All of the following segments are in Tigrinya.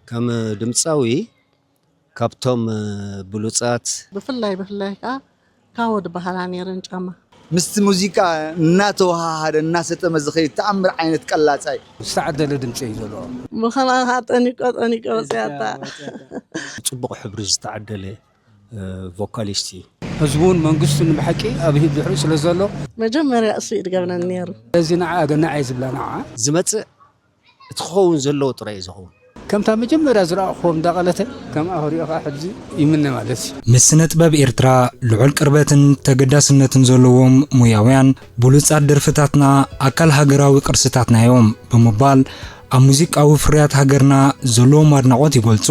ከም ድምፃዊ ካብቶም ብሉፃት ብፍላይ ብፍላይ ከዓ ካዎ ዝበሃላ ነይረን ጫማ። ምስቲ ሙዚቃ እናተወሃሃደ እናሰጠመ ዝኸይድ ተኣምር ዓይነት ቀላፃይ። ዝተዓደለ ድምፂ እዩ ዘለዎ። ብኸምኣ ከዓ ጠኒቆ ጠኒቆ ወፅያታ። ፅቡቕ ሕብሪ ዝተዓደለ ቮካሊስት እዩ። ህዝቡን መንግስቱን ብሓቂ ኣብ ድሕሪኡ ስለ ዘሎ መጀመርያ እሱ እዩ ዝገብረኒ ነይሩ። እዚ ንዓ ኣገናዕ እየ ዝብላ ንዓ። ዝመፅእ እቲ ክኸውን ዘለዎ ጥራይ እዩ ዝኸውን። ከምታ መጀመርያ ዝረኣኹዎም እንዳቐለተ ከምኣ ክሪኦ ከዓ ሕዚ ይምነ ማለት እዩ። ምስ ስነ ጥበብ ኤርትራ ልዑል ቅርበትን ተገዳስነትን ዘለዎም ሞያውያን ብሉጻት ደርፍታትና ኣካል ሃገራዊ ቅርስታትና እዮም ብምባል ኣብ ሙዚቃዊ ፍርያት ሃገርና ዘለዎም ኣድናቖት ይገልጹ።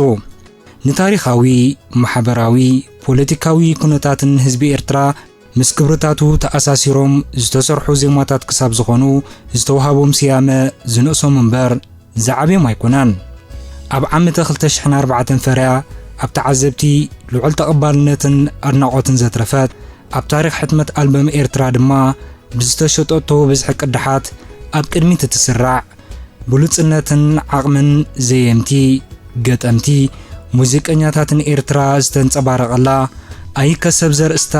ንታሪኻዊ፣ ማሕበራዊ፣ ፖለቲካዊ ኩነታትን ህዝቢ ኤርትራ ምስ ክብርታቱ ተኣሳሲሮም ዝተሰርሑ ዜማታት ክሳብ ዝኾኑ ዝተውሃቦም ስያመ ዝንእሶም እምበር ዝዓብዮም ኣይኮነን። ኣብ ዓመተ ክልተ ሽሕን ኣርባዕተን ፈርያ ኣብ ተዓዘብቲ ልዑል ተቐባልነትን ኣድናቖትን ዘትረፈት ኣብ ታሪኽ ሕትመት ኣልበም ኤርትራ ድማ ብዝተሸጠቶ ብዝሒ ቅዳሓት ኣብ ቅድሚት እትስራዕ ብሉጽነትን ዓቕምን ዘየምቲ፣ ገጠምቲ፣ ሙዚቀኛታትን ኤርትራ ዝተንጸባረቐላ ኣይከሰብ ዘርእስታ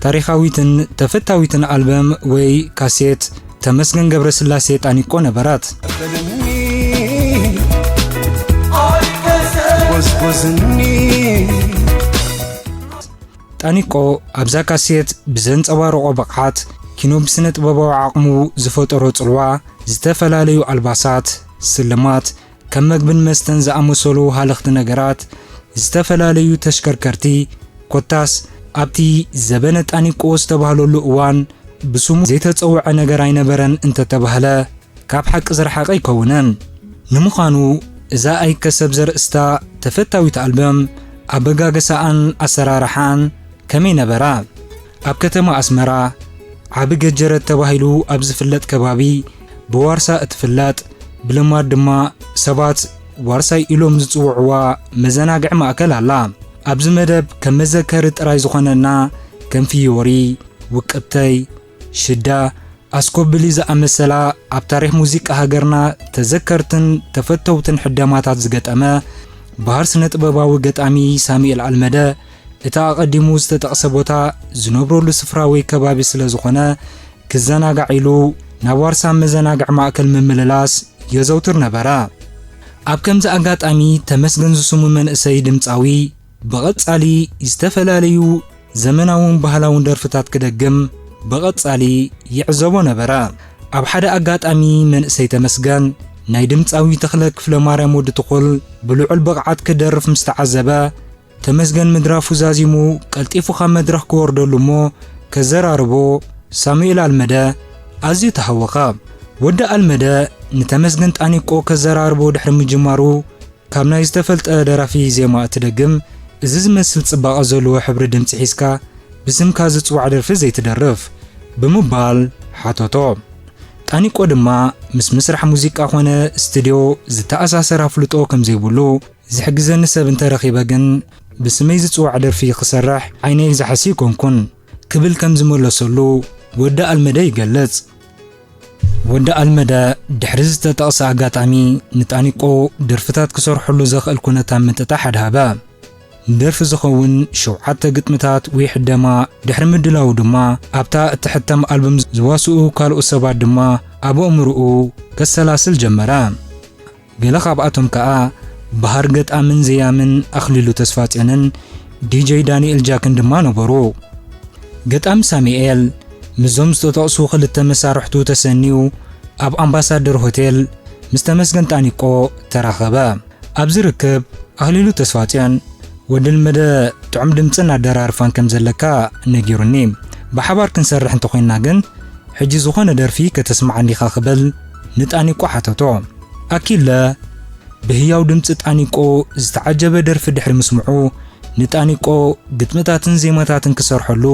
ታሪኻዊትን ተፈታዊትን ኣልበም ወይ ካሴት ተመስገን ገብረስላሴ ጣኒቆ ነበረት። ጣኒቆ ኣብዛ ካሴት ብዘንጸባረቖ ብቕዓት ኪኖ ብስነ ጥበባዊ ዓቕሙ ዝፈጠሮ ጽልዋ ዝተፈላለዩ ኣልባሳት፣ ስልማት፣ ከም መግብን መስተን ዝኣመሰሉ ሃለኽቲ ነገራት፣ ዝተፈላለዩ ተሽከርከርቲ፣ ኮታስ ኣብቲ ዘበነ ጣኒቆ ዝተባህለሉ እዋን ብስሙ ዘይተጸውዐ ነገር ኣይነበረን እንተተባህለ ካብ ሓቂ ዝረሓቐ ኣይከውንን። ንምዃኑ እዛ ኣይከሰብ ዘርእስታ ተፈታዊት ኣልበም ኣበጋግሳኣን ኣሰራርሓኣን ከመይ ነበራ? ኣብ ከተማ ኣስመራ ዓቢ ገጀረት ተባሂሉ ኣብ ዝፍለጥ ከባቢ ብዋርሳ እትፍለጥ፣ ብልማድ ድማ ሰባት ዋርሳይ ኢሎም ዝጽውዕዋ መዘናግዒ ማእከል ኣላ። ኣብዚ መደብ ከም መዘከሪ ጥራይ ዝኾነና ከም ፍዮሪ፣ ውቅብተይ፣ ሽዳ፣ ኣስኮብሊ ዝኣመሰላ ኣብ ታሪኽ ሙዚቃ ሃገርና ተዘከርትን ተፈተውትን ሕደማታት ዝገጠመ በሃር ስነ ጥበባዊ ገጣሚ ሳሙኤል ኣልመደ እቲ ኣቐዲሙ ዝተጠቕሰ ቦታ ዝነብረሉ ስፍራ ወይ ከባቢ ስለ ዝኾነ ክዘናጋዕ ኢሉ ናብ ዋርሳ መዘናግዒ ማእከል ምምልላስ የዘውትር ነበረ። ኣብ ከምዚ ኣጋጣሚ ተመስገን ዝስሙ መንእሰይ ድምጻዊ ብቐጻሊ ዝተፈላለዩ ዘመናውን ባህላውን ደርፍታት ክደግም ብቐጻሊ ይዕዘቦ ነበረ። ኣብ ሓደ ኣጋጣሚ መንእሰይ ተመስገን ናይ ድምጻዊ ተኽለ ክፍለማርያም ወዲ ትኹል ብልዑል ብቕዓት ክደርፍ ምስ ተዓዘበ፣ ተመስገን ምድራፉ ዛዚሙ ቀልጢፉ ካብ መድረኽ ክወርደሉ እሞ ከዘራርቦ ሳሙኤል ኣልመደ ኣዝዩ ተሃወኸ። ወዲ ኣልመደ ንተመስገን ጣኒቆ ከዘራርቦ ድሕሪ ምጅማሩ ካብ ናይ ዝተፈልጠ ደራፊ ዜማ እትደግም፣ እዚ ዝመስል ጽባቐ ዘለዎ ሕብሪ ድምጺ ሒዝካ ብስምካ ዝጽዋዕ ደርፊ ዘይትደርፍ? ብምባል ሓተቶ። ጣኒቆ ድማ ምስ ምስራሕ ሙዚቃ ኾነ ስትድዮ ዝተኣሳሰር ኣፍልጦ ከም ዘይብሉ፣ ዝሕግዘኒ ሰብ እንተረኺበ ግን ብስመይ ዝጽዋዕ ደርፊ ክሰርሕ ዓይነይ ዝሓሲ ኣይኮንኩን ክብል ከም ዝመለሰሉ ወዲ ኣልመደ ይገልጽ። ወዲ ኣልመደ ድሕሪ ዝተጠቕሰ ኣጋጣሚ ንጣኒቆ ደርፍታት ክሰርሐሉ ዘኽእል ኩነታት ምጥጣሕ ኣድሃበ። ንደርፊ ዝኸውን ሸውዓተ ግጥምታት ወይ ሕደማ ድሕሪ ምድላዉ ድማ ኣብታ እትሕተም ኣልበም ዝዋስኡ ካልኦት ሰባት ድማ ኣብ ኣእምሮኡ ከሰላስል ጀመረ። ገለ ካብኣቶም ከኣ በሃር ገጣምን ዘያምን ኣኽሊሉ ተስፋጽዮንን ዲጀይ ዳንኤል ጃክን ድማ ነበሩ። ገጣሚ ሳሙኤል ምስዞም ዝተጠቕሱ ክልተ መሳርሕቱ ተሰንዩ ኣብ ኣምባሳደር ሆቴል ምስ ተመስገን ጣኒቆ ተራኸበ። ኣብዚ ርክብ ኣኽሊሉ ተስፋጽዮን ወዲ ኣልመደ ጥዑም ድምጽን ኣደራርፋን ከም ዘለካ ነጊሩኒ። ብሓባር ክንሰርሕ እንተኾይንና ግን ሕጂ ዝኾነ ደርፊ ከተስምዓኒ ዲኻ ክብል ንጣኒቆ ሓተቶ። ኣኪለ ብህያው ድምጺ ጣኒቆ ዝተዓጀበ ደርፊ ድሕሪ ምስምዑ ንጣኒቆ ግጥምታትን ዜማታትን ክሰርሐሉ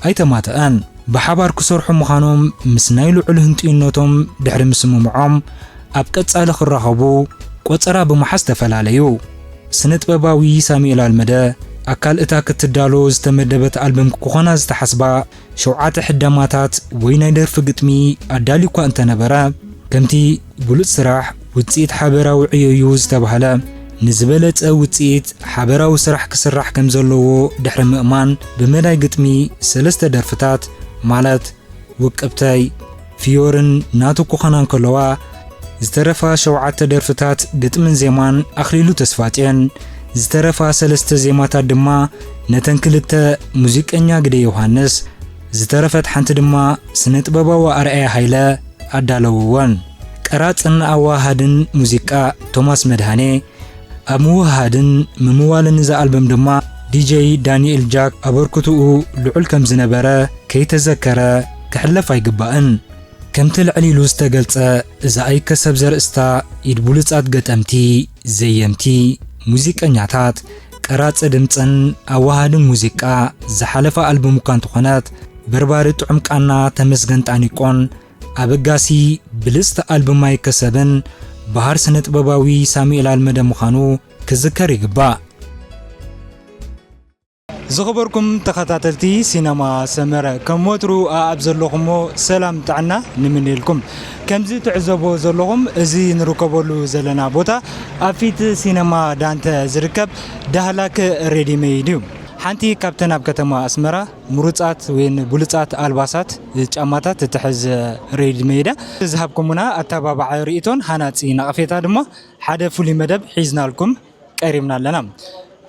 ኣይተማተኣን። ብሓባር ክሰርሑ ምዃኖም ምስ ናይ ልዑል ህንጥዩነቶም ድሕሪ ምስምምዖም ኣብ ቀጻሊ ክራኸቡ ቆጸራ ብምሓዝ ተፈላለዩ። ስነ ጥበባዊ ሳሙኤል ኣልመደ ኣካል እታ ክትዳሎ ዝተመደበት ኣልበም ክኾና ዝተሓስባ ሸውዓተ ሕደማታት ወይ ናይ ደርፊ ግጥሚ ኣዳልዩ እኳ እንተነበረ፣ ከምቲ ብሉጽ ስራሕ ውጽኢት ሓበራዊ ዕዮ እዩ ዝተባህለ፣ ንዝበለጸ ውጽኢት ሓበራዊ ስራሕ ክስራሕ ከም ዘለዎ ድሕሪ ምእማን፣ ብመዳይ ግጥሚ ሰለስተ ደርፍታት፣ ማለት ውቅብተይ፣ ፍዮርን ናቱ ክኾና እንከለዋ፣ ዝተረፋ ሸውዓተ ደርፍታት ግጥምን ዜማን ኣኽሊሉ ተስፋጽዮን፣ ዝተረፋ ሰለስተ ዜማታት ድማ ነተን ክልተ ሙዚቀኛ ግደ ዮሃንስ፣ ዝተረፈት ሓንቲ ድማ ስነ ጥበባዊ ኣርኣያ ሃይለ ኣዳለውወን። ቀራጽን ኣወሃሃድን ሙዚቃ ቶማስ መድሃኔ፣ ኣብ ምውህሃድን ምምዋልን እዛ ኣልበም ድማ ዲጀይ ዳንኤል ጃክ ኣበርክትኡ ልዑል ከም ዝነበረ ከይተዘከረ ክሕለፍ ኣይግባእን። ከምቲ ልዕል ኢሉ ዝተገልጸ፣ እዛ ኣይከሰብ ዘርእስታ ኢድ ብሉጻት ገጠምቲ፣ ዘየምቲ፣ ሙዚቀኛታት፣ ቀራጺ ድምጽን ኣወሃሃድን ሙዚቃ ዝሓለፈ ኣልበም እኳ እንተኾነት፣ በርባሪ ጥዑም ቃና ተመስገን ጣኒቆን ኣበጋሲ ብልጽቲ ኣልበም ኣይከሰብን በሃር ስነ ጥበባዊ ሳሙኤል ኣልመደ ምዃኑ ክዝከር ይግባእ። ዝኸበርኩም ተኸታተልቲ ሲነማ ሰመረ፣ ከም ወትሩ ኣኣብ ዘለኹሞ ሰላም ጥዕና ንምንየልኩም። ከምዚ ትዕዘቦ ዘለኹም፣ እዚ ንርከበሉ ዘለና ቦታ ኣብ ፊት ሲነማ ዳንተ ዝርከብ ዳህላክ ሬዲሜድ እዩ። ሓንቲ ካብተን ኣብ ከተማ ኣስመራ ምሩጻት ወይን ብሉጻት ኣልባሳት፣ ጫማታት እትሕዝ ሬዲሜድ እያ። ዝሃብኩምና ኣተባባዒ ርእይቶን ሃናጺ ነቐፌታ ድማ ሓደ ፍሉይ መደብ ሒዝናልኩም ቀሪብና ኣለና።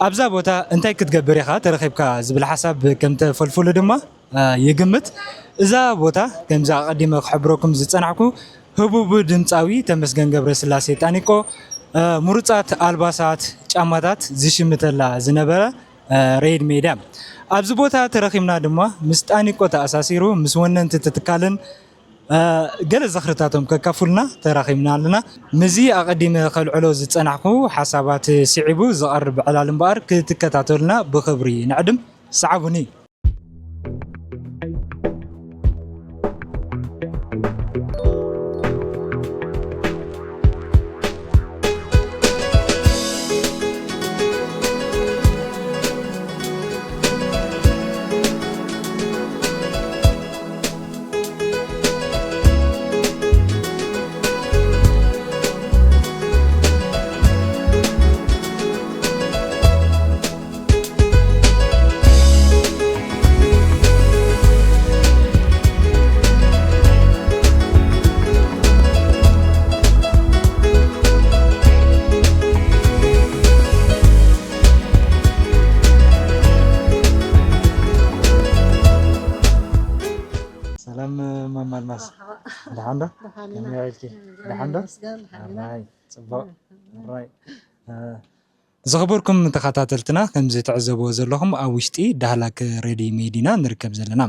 ኣብዛ ቦታ እንታይ ክትገብር ኢኻ ተረኺብካ ዝብል ሓሳብ ከም ተፈልፍሉ ድማ፣ እ፣ ይግምት። እዛ ቦታ ከምዚ ኣቐዲመ ክሕብረኩም ዝጸናሕኩ ህቡብ ድምጻዊ ተመስገን ገብረስላሴ ጣኒቆ፣ እ፣ ምሩጻት ኣልባሳት፣ ጫማታት ዝሽምተላ ዝነበረ፣ እ፣ ሬድ ሜዳ። ኣብዚ ቦታ ተረኺብና ድማ ምስ ጣኒቆ ተኣሳሲሩ ምስ ወነንቲ እቲ ትካልን እ፣ ገለ ዝኽርታቶም ከካፍሉና ተራኺብና ኣለና። ምስዚ ኣቐዲመ ከልዕሎ ዝጸናሕኩ ሓሳባት ስዒቡ ዝቐርብ ዕላል እምበኣር ክትከታተሉና ብኽብሪ ንዕድም። ሰዓቡኒ። ሰላም ማማ ኣልማዝ። መርሓባ። ደሓን ዶ? ደሓን ኢና። ከመይ ውዒልኪ? ደሓን ዶ? ይመስገን፣ ደሓን ኢና። ኣራይ፣ ጽቡቕ። ኣራይ። እ፣ ዝኸበርኩም ተኸታተልትና፣ ከምዚ ትዕዘብዎ ዘለኹም ኣብ ውሽጢ ዳህላክ ሬዲ ሜድ ኢና ንርከብ ዘለና።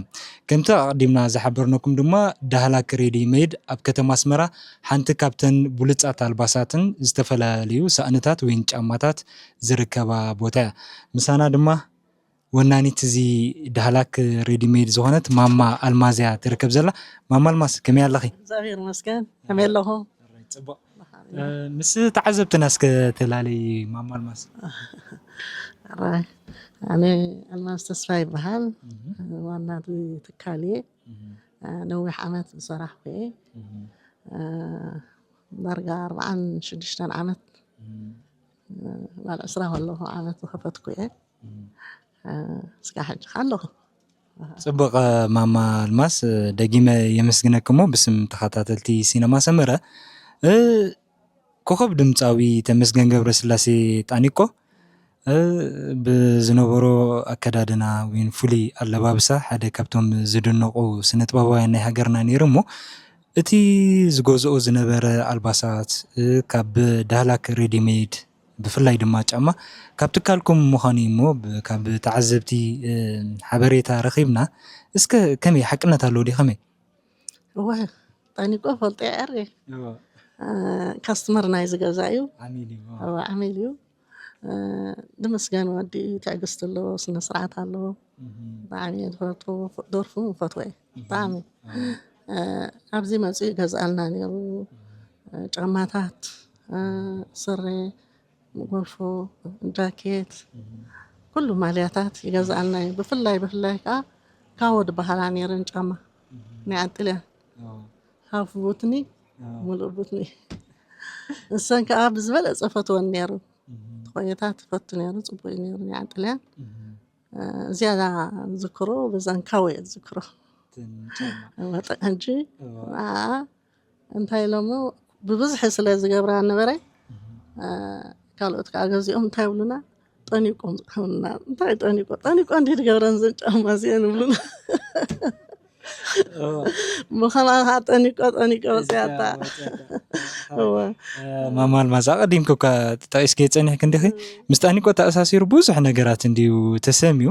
ከምቲ ኣቐዲምና ዝሓበርነኩም ድማ፣ ዳህላክ ሬዲ ሜድ ኣብ ከተማ ኣስመራ ሓንቲ ካብተን ብሉጻት ኣልባሳትን ዝተፈላለዩ ሳእንታት ወይን ጫማታት ዝርከባ ቦታ እያ። ምሳና ድማ ወናኒት እዚ ዳህላክ ሬዲ ሜድ ዝኾነት ማማ ኣልማዝ እያ ትርከብ ዘላ። ማማ ኣልማዝ፣ ከመይ ኣለኺ? እግዚኣብሔር ይመስገን። ከመይ ኣለኹ? ጽቡቕ። ደሓን እ፣ እየ። ምስ ተዓዘብትና እስከ ተላለይ ማማ ኣልማዝ። ኣራይ፣ ኣነ ኣልማዝ ተስፋ ይበሃል። እህ። ዋና እቲ ትካል እየ። እህ። እ፣ ነዊሕ ዓመት ዝሰራሕኩ እየ። እህ። እ፣ ዳርጋ ኣርባዓን ሽዱሽተን ዓመት፣ እህ። እ፣ ጓል ዕስራ ከለኹ ዓመት ዝኸፈትኩ እየ። እህ። እ፣ እስካዕ ሕጂ ከኣ ኣለኹ። ጽቡቕ፣ ማማ ኣልማዝ፣ ደጊመ የመስግነኪ እሞ ብስም ተኸታተልቲ ሲነማ ሰመረ፣ እ፣ ኮኸብ ድምጻዊ ተመስገን ገብረስላሴ ጣኒቆ፣ እ፣ ብዝነበሮ ኣከዳድና ወይን ፍሉይ ኣለባብሳ ሓደ ካብቶም ዝድነቑ ስነ ጥበባውያን ናይ ሃገርና ነይሩ እሞ፣ እቲ ዝገዝኦ ዝነበረ ኣልባሳት፣ እ፣ ካብ ዳህላክ ሬዲሜድ ብፍላይ ድማ ጫማ ካብ ትካልኩም ምዃኑ እዩ እሞ፣ ብ-፣ ካብ ተዓዘብቲ፣ እ፣ ሓበሬታ ረኺብና። እስከ ከመይ ሓቅነት ኣለዎ ድዩ? ከመይ? እወ፣ ጠኒቆ ፈልጦ እየ። እወ። እ፣ ካስትመር ናይ ዝገዛ እዩ። ዓሚል እዩ። እወ፣ ዓሚል እዩ። እ፣ ዝምስገን ወዲ እዩ። ትዕግስቲ ኣለዎ፣ ስነ ስርዓት ኣለዎ። እህ። ብጣዕሚ እየ ዝፈትዎ፣ ደርፉ እውን እፈትዎ እየ። እህ። ብጣዕሚ። እህ። እ፣ ኣብዚ መፂኡ ይገዝኣልና ነይሩ። እህ። እ፣ ጫማታት፣ እ፣ ስረ፣ ጎልፎ፣ ጃኬት፣ እህ። ኩሉ ማልያታት ይገዝኣልና እዩ። ብፍላይ፣ ብፍላይ ከዓ ካዎ ዝበሃላ ነይረን ጫማ። እህ። ናይ ኣጥልያ። ኣዎ። ሃፍ ቡትኒ፣ ኣዎ። ሙሉእ ቡትኒ። ንሰን ከዓ ብዝበለፀ ፈትወን ነይሩ። ትኾይታት ትፈቱ ነይሩ፣ ፅቡቅ እዩ ነይሩ። ንዓን ጥልያን ዝያዳ ዝክሮ በዛን ካወ እየ ዝክሮ። ሕጂ ንዓ እንታይ ኢሎሞ ብብዝሒ ስለ ዝገብራ ነበረ። ካልኦት ከዓ ገዚኦም እንታይ ይብሉና፣ ጠኒቆም ዝኸውና። እንታይ ጠኒቆ ጠኒቆ እንዲ ትገብረን ዘን ጫማ እዚአን ይብሉና። ብኸማ ከዓ ጠኒቆ ጠኒቆ ወፅያታ። ማማ ኣልማዝ፣ ኣቐዲምኪ እኳ ጠቂስኪ ጸኒሕኪ እንዲኺ፣ ምስ ጣኒቆ ተኣሳሲሩ ብዙሕ ነገራት እንድዩ ተሰምዩ።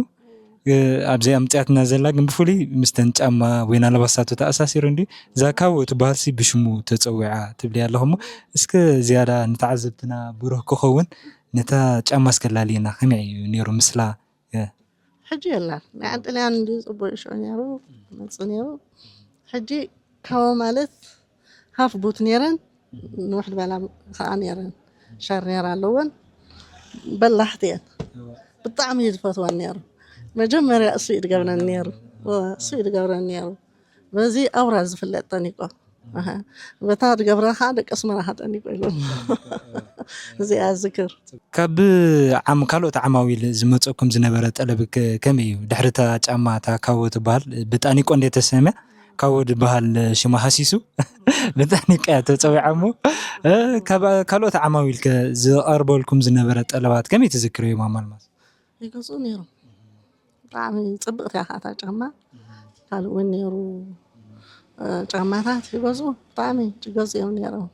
ኣብዚ ኣምፅያትና ዘላ ግን ብፍሉይ ምስተን ጫማ ወይ ናለባሳቱ ተኣሳሲሩ እንድዩ። እዛ ካቦ ትበሃልሲ ብሽሙ ተፀዊዓ ትብሊ ኣለኹ እሞ፣ እስከ ዝያዳ ንተዓዘብትና ብሩህ ክኸውን ነታ ጫማ እስከ ላልየና፣ ከመይ እዩ ነይሩ ምስላ? ሕጂ የላን። ናይ ኣንጥልያን እንዲ ጽቡቅ ሽዑ ነይሩ መጽእ ነይሩ። ሕጂ ካቦ ማለት ሃፍ ቡት ነይረን፣ ንውሕ ዝበላ ከዓ ነይረን፣ ሻርኔር ኣለወን፣ በላሕቲ እየን። ብጣዕሚ እዩ ዝፈትወን ነይሩ። መጀመርያ እሱ እዩ ዝገብረን ነይሩ። እሱ እዩ ዝገብረን ነይሩ። በዚ ኣውራ ዝፍለጥ ጠኒቆ። በታ ዝገብራ ከዓ ደቂ ኣስመራ ከዓ ጠኒቆ ኢሎም። እዚኣ ዝክር። ካብ ዓም ካልኦት ዓማዊል ዝመፀኩም ዝነበረ ጠለብ ከመይ እዩ? ድሕሪ እታ ጫማ እታ ካዎ ትበሃል ብጣኒቆ እንደ ተሰምያ፣ ካዎ ዝበሃል ሽማ ሃሲሱ ብጣኒቃ እያ ተፀዊዓ እሞ፣ ካብ ካልኦት ዓማዊል ከ ዝቐርበልኩም ዝነበረ ጠለባት ከመይ ትዝክርዮ ማማ ኣልማዝ? ይገዝኡ ነይሮም። ብጣዕሚ ፅብቕቲ እያ ከዓ እታ ጫማ። ካልእ እውን ነይሩ ጫማታት ይገዝኡ፣ ብጣዕሚ ይገዝኡ እዮም ነይሮም።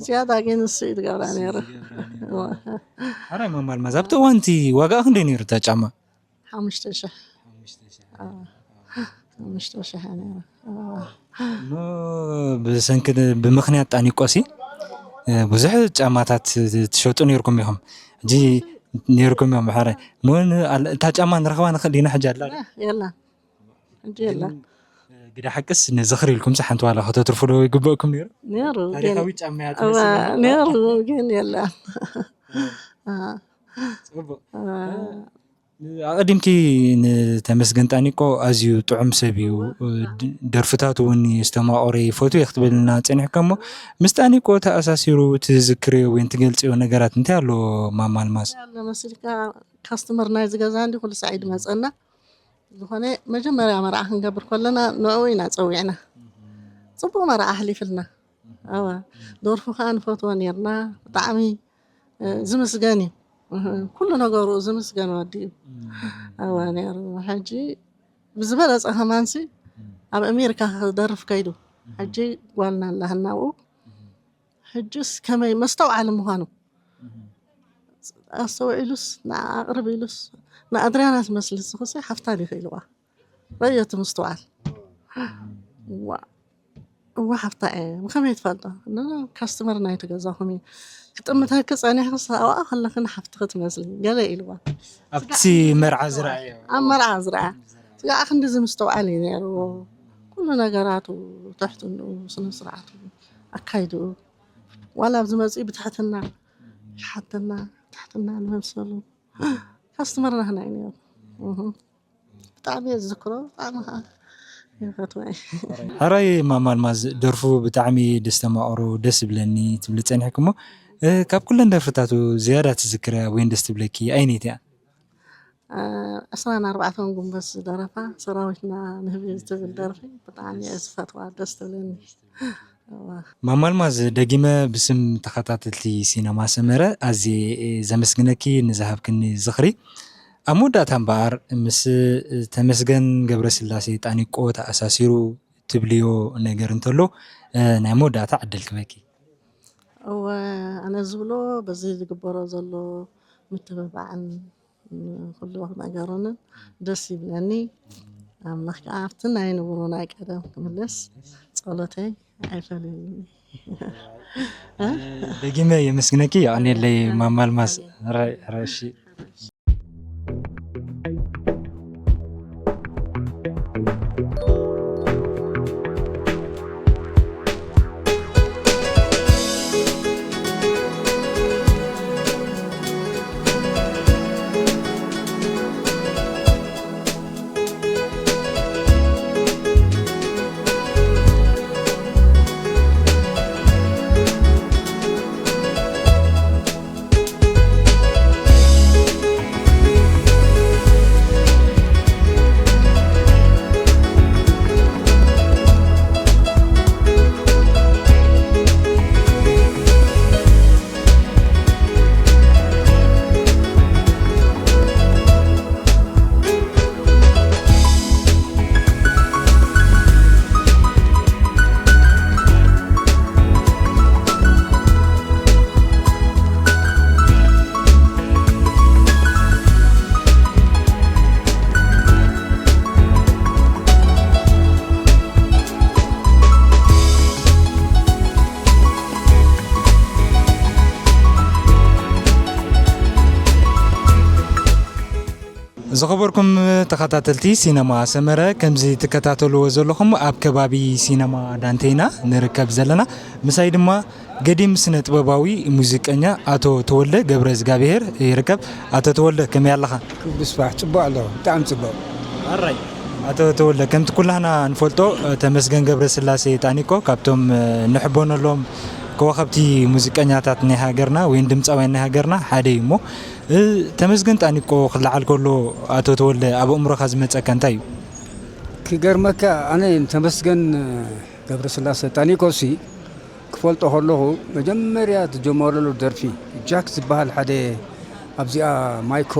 ዝያዳ ግን ንሱ እዩ ዝገብራ ነይሩ። ሓራይ ማማ ኣልማዝ፣ ኣብቲ እዋን እቲ ዋጋኣ ክንደይ ነይሩ እታ ጫማ? ሓሙሽተ ሽሕ። ሓሙሽተ ሽሕ ነይሩ። እሞ ብሰንኪ ብምኽንያት ጣኒቆሲ ብዙሕ ጫማታት ትሸጡ ነይርኩም ኢኹም። ሕጂ ነይርኩም እዮም ብሓራይ። እሞ እታ ጫማ ንረኽባ ንኽእል ዲና ሕጂ ኣላ? የላ። ሕጂ የላ። ግዳ ሓቅስ ንዝኽሪ ኢልኩም ሓንቲ ዋላ ከተትርፉ ዶ ይግበእኩም ነይሩ? ነይሩ። ታሪኻዊ ጫማ እያ ትመስል። ነይሩ ግን የላ። ጽቡቕ። ኣቐዲምኪ ንተመስገን ጣኒቆ ኣዝዩ ጥዑም ሰብ እዩ፣ ደርፍታቱ እውን የስተማቕሮ ይፈትዎ እየ ክትብልና ጸኒሕካ እሞ፣ ምስ ጣኒቆ ተኣሳሲሩ ትዝክርዮ ወይ ትገልጽዮ ነገራት እንታይ ኣሎ ማማ ኣልማዝ? ኣሎ መሲልካ ካስተመር ናይዚ ገዛ እንዲ ኩሉ ሳዕ እዩ ዝመጸና። ዝኾነ መጀመርያ መርዓ ክንገብር ከለና ንዕኡ ኢና ጸዊዕና። ጽቡቕ መርዓ ኣሕሊፍልና። ኣዋ ደርፉ ከዓ ንፈትዎ ነርና። ብጣዕሚ ዝምስገን እዩ። ኩሉ ነገሩ ዝምስገን ወዲ እዩ። ኣዋ ነይሩ። ሕጂ ብዝበለፀ ከማንሲ ኣብ ኣሜሪካ ክደርፍ ከይዱ። ሕጂ ጓልና ኣላ ናብኡ። ሕጅስ ከመይ መስተውዓሊ ምዃኑ ኣስተውዒሉስ ንዓ ኣቕርብ ኢሉስ ንኣድርያና ትመስል ዝኽሲ ሓፍታ ዲኺ ኢልዋ። ረዮ እቲ ምስትውዓል። እዋ ሓፍታ እየ ብኸመይ ትፈልጦ? ካስተመር ናይቲ ገዛኹም እዩ ክጥምተኪ ጸኒሕክስ ኣብኣ ከለኺ ንሓፍትኺ ትመስሊ ገለ ኢልዋ። ኣብቲ መርዓ ዝረኣዮ ኣብ መርዓ ዝረኣ ስጋዕ ክንዲዚ ምስትውዓል እዩ ነይርዎ። ኩሉ ነገራቱ ትሕትንኡ ስነ ስርዓቱ ኣካይድኡ ዋላ ኣብዚ መፅኡ ብትሕትና ይሓተና ትሕትና ንመምሰሉ ካስተመር ናህና እዩ ነይሩ። ብጣዕሚ እየ ዝዝክሮ ብጣዕሚ ከዓ ይፈትዋ እየ። ሕራይ ማማ ኣልማዝ ደርፉ ብጣዕሚ ደስተማቕሮ ደስ ይብለኒ ትብሊ ፀኒሕኪ እሞ ካብ ኩለን ደርፍታቱ ዝያዳ ትዝክርያ ወይን ደስ ትብለኪ ኣይነይቲ እያ? ዕስራን ኣርባዕተን ጉንበት ዝደረፋ ሰራዊትና ንህቢ ዝትብል ደርፊ ብጣዕሚ እየ ዝፈትዋ ደስ ትብለኒ። ማማ ኣልማዝ ደጊመ ብስም ተኸታተልቲ ሲነማ ሰመረ ኣዝየ ዘመስግነኪ ንዝሃብክኒ ዝኽሪ። ኣብ መወዳእታ እምበኣር ምስ ተመስገን ገብረስላሴ ጣኒቆ ተኣሳሲሩ ትብልዮ ነገር እንተሎ ናይ መወዳእታ ዕድል ክበኪ። እወ ኣነ ዝብሎ በዚ ዝግበሮ ዘሎ ምትብባዕን ንኹሉ ነገሩንን ደስ ይብለኒ። ኣምላኽ ከዓ ኣብቲ ናይ ንቡሩ ናይ ቀደም ክምለስ ጸሎተይ ኣይፈለየኒ። ደጊመ የመስግነኪ። የቐንየለይ ማማ ኣልማዝ። ራይ ራይ እሺ። ዝኸበርኩም ተኸታተልቲ ሲነማ ሰመረ፣ ከምዚ ትከታተልዎ ዘለኹም ኣብ ከባቢ ሲነማ ዳንቴና ንርከብ ዘለና። ምሳይ ድማ ገዲም ስነ ጥበባዊ ሙዚቀኛ ኣቶ ተወልደ ገብረ እግዚኣብሔር ይርከብ። ኣቶ ተወልደ፣ ከመይ ኣለኻ? ክብሪ ስፋሕ፣ ጽቡቕ ኣለኹ፣ ብጣዕሚ ጽቡቕ። ኣራይ፣ ኣቶ ተወልደ፣ ከምቲ ኩላህና ንፈልጦ፣ ተመስገን ገብረ ስላሴ ጣኒቆ ካብቶም ንሕበነሎም ከዋኸብቲ ሙዚቀኛታት ናይ ሃገርና ወይን ድምፃውያን ናይ ሃገርና ሓደ እዩ እሞ፣ ተመስገን ጣኒቆ ክለዓል ከሎ፣ ኣቶ ተወልደ፣ ኣብ ኣእምሮኻ ዝመፀካ እንታይ እዩ? ክገርመካ፣ ኣነ ተመስገን ገብረስላሰ ጣኒቆሲ ክፈልጦ ከለኹ፣ መጀመርያ ዝጀመረሉ ደርፊ ጃክ ዝበሃል ሓደ ኣብዚኣ ማይኮ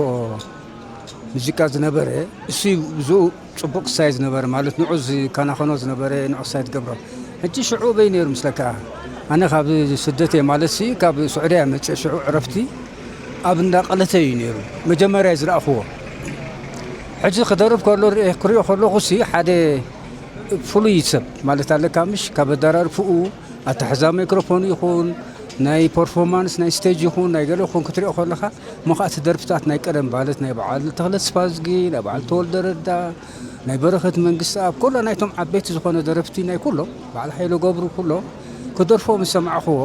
ሙዚቃ ዝነበረ፣ እሱ እዩ ብዙ ጽቡቕ ክሳይ ዝነበረ፣ ማለት ንዑ ዝከናኸኖ ዝነበረ፣ ንዑ ክሳይ ትገብሮ። ሕጂ ሽዑ በይ ነይሩ ምስለካ፣ ኣነ ካብ ስደት እየ፣ ማለትሲ ካብ ስዑድያ እየ መጽእ፣ ሽዑ ዕረፍቲ ኣብ እንዳ ቀለተ እዩ ነይሩ፣ መጀመርያ ዝረኣኽዎ። ሕጂ ክደርፍ ከሎ ርኤ-፣ ክሪኦ ከለኹሲ ሓደ ፍሉይ ሰብ ማለት ኣለካ፣ ምሽ ካብ ኣደራርፍኡ፣ ኣተሓዛ ማይክሮፎን ይኹን፣ ናይ ፐርፎርማንስ፣ ናይ ስቴጅ ይኹን፣ ናይ ገለ ይኹን ክትሪኦ ከለኻ፣ እሞ ኸኣ እቲ ደርፍታት ናይ ቀደም ማለት ናይ በዓል ተኽለ ተስፋዝጊ፣ ናይ በዓል ተወልደ ረዳ፣ ናይ በረኸት መንግስትኣብ፣ ኩሎ ናይቶም ዓበይቲ ዝኾነ ደረፍቲ ናይ ኩሎም፣ በዓል ሃይለ ገብሩ ኩሎ ክደርፎ ምስ ሰማዕኽዎ፣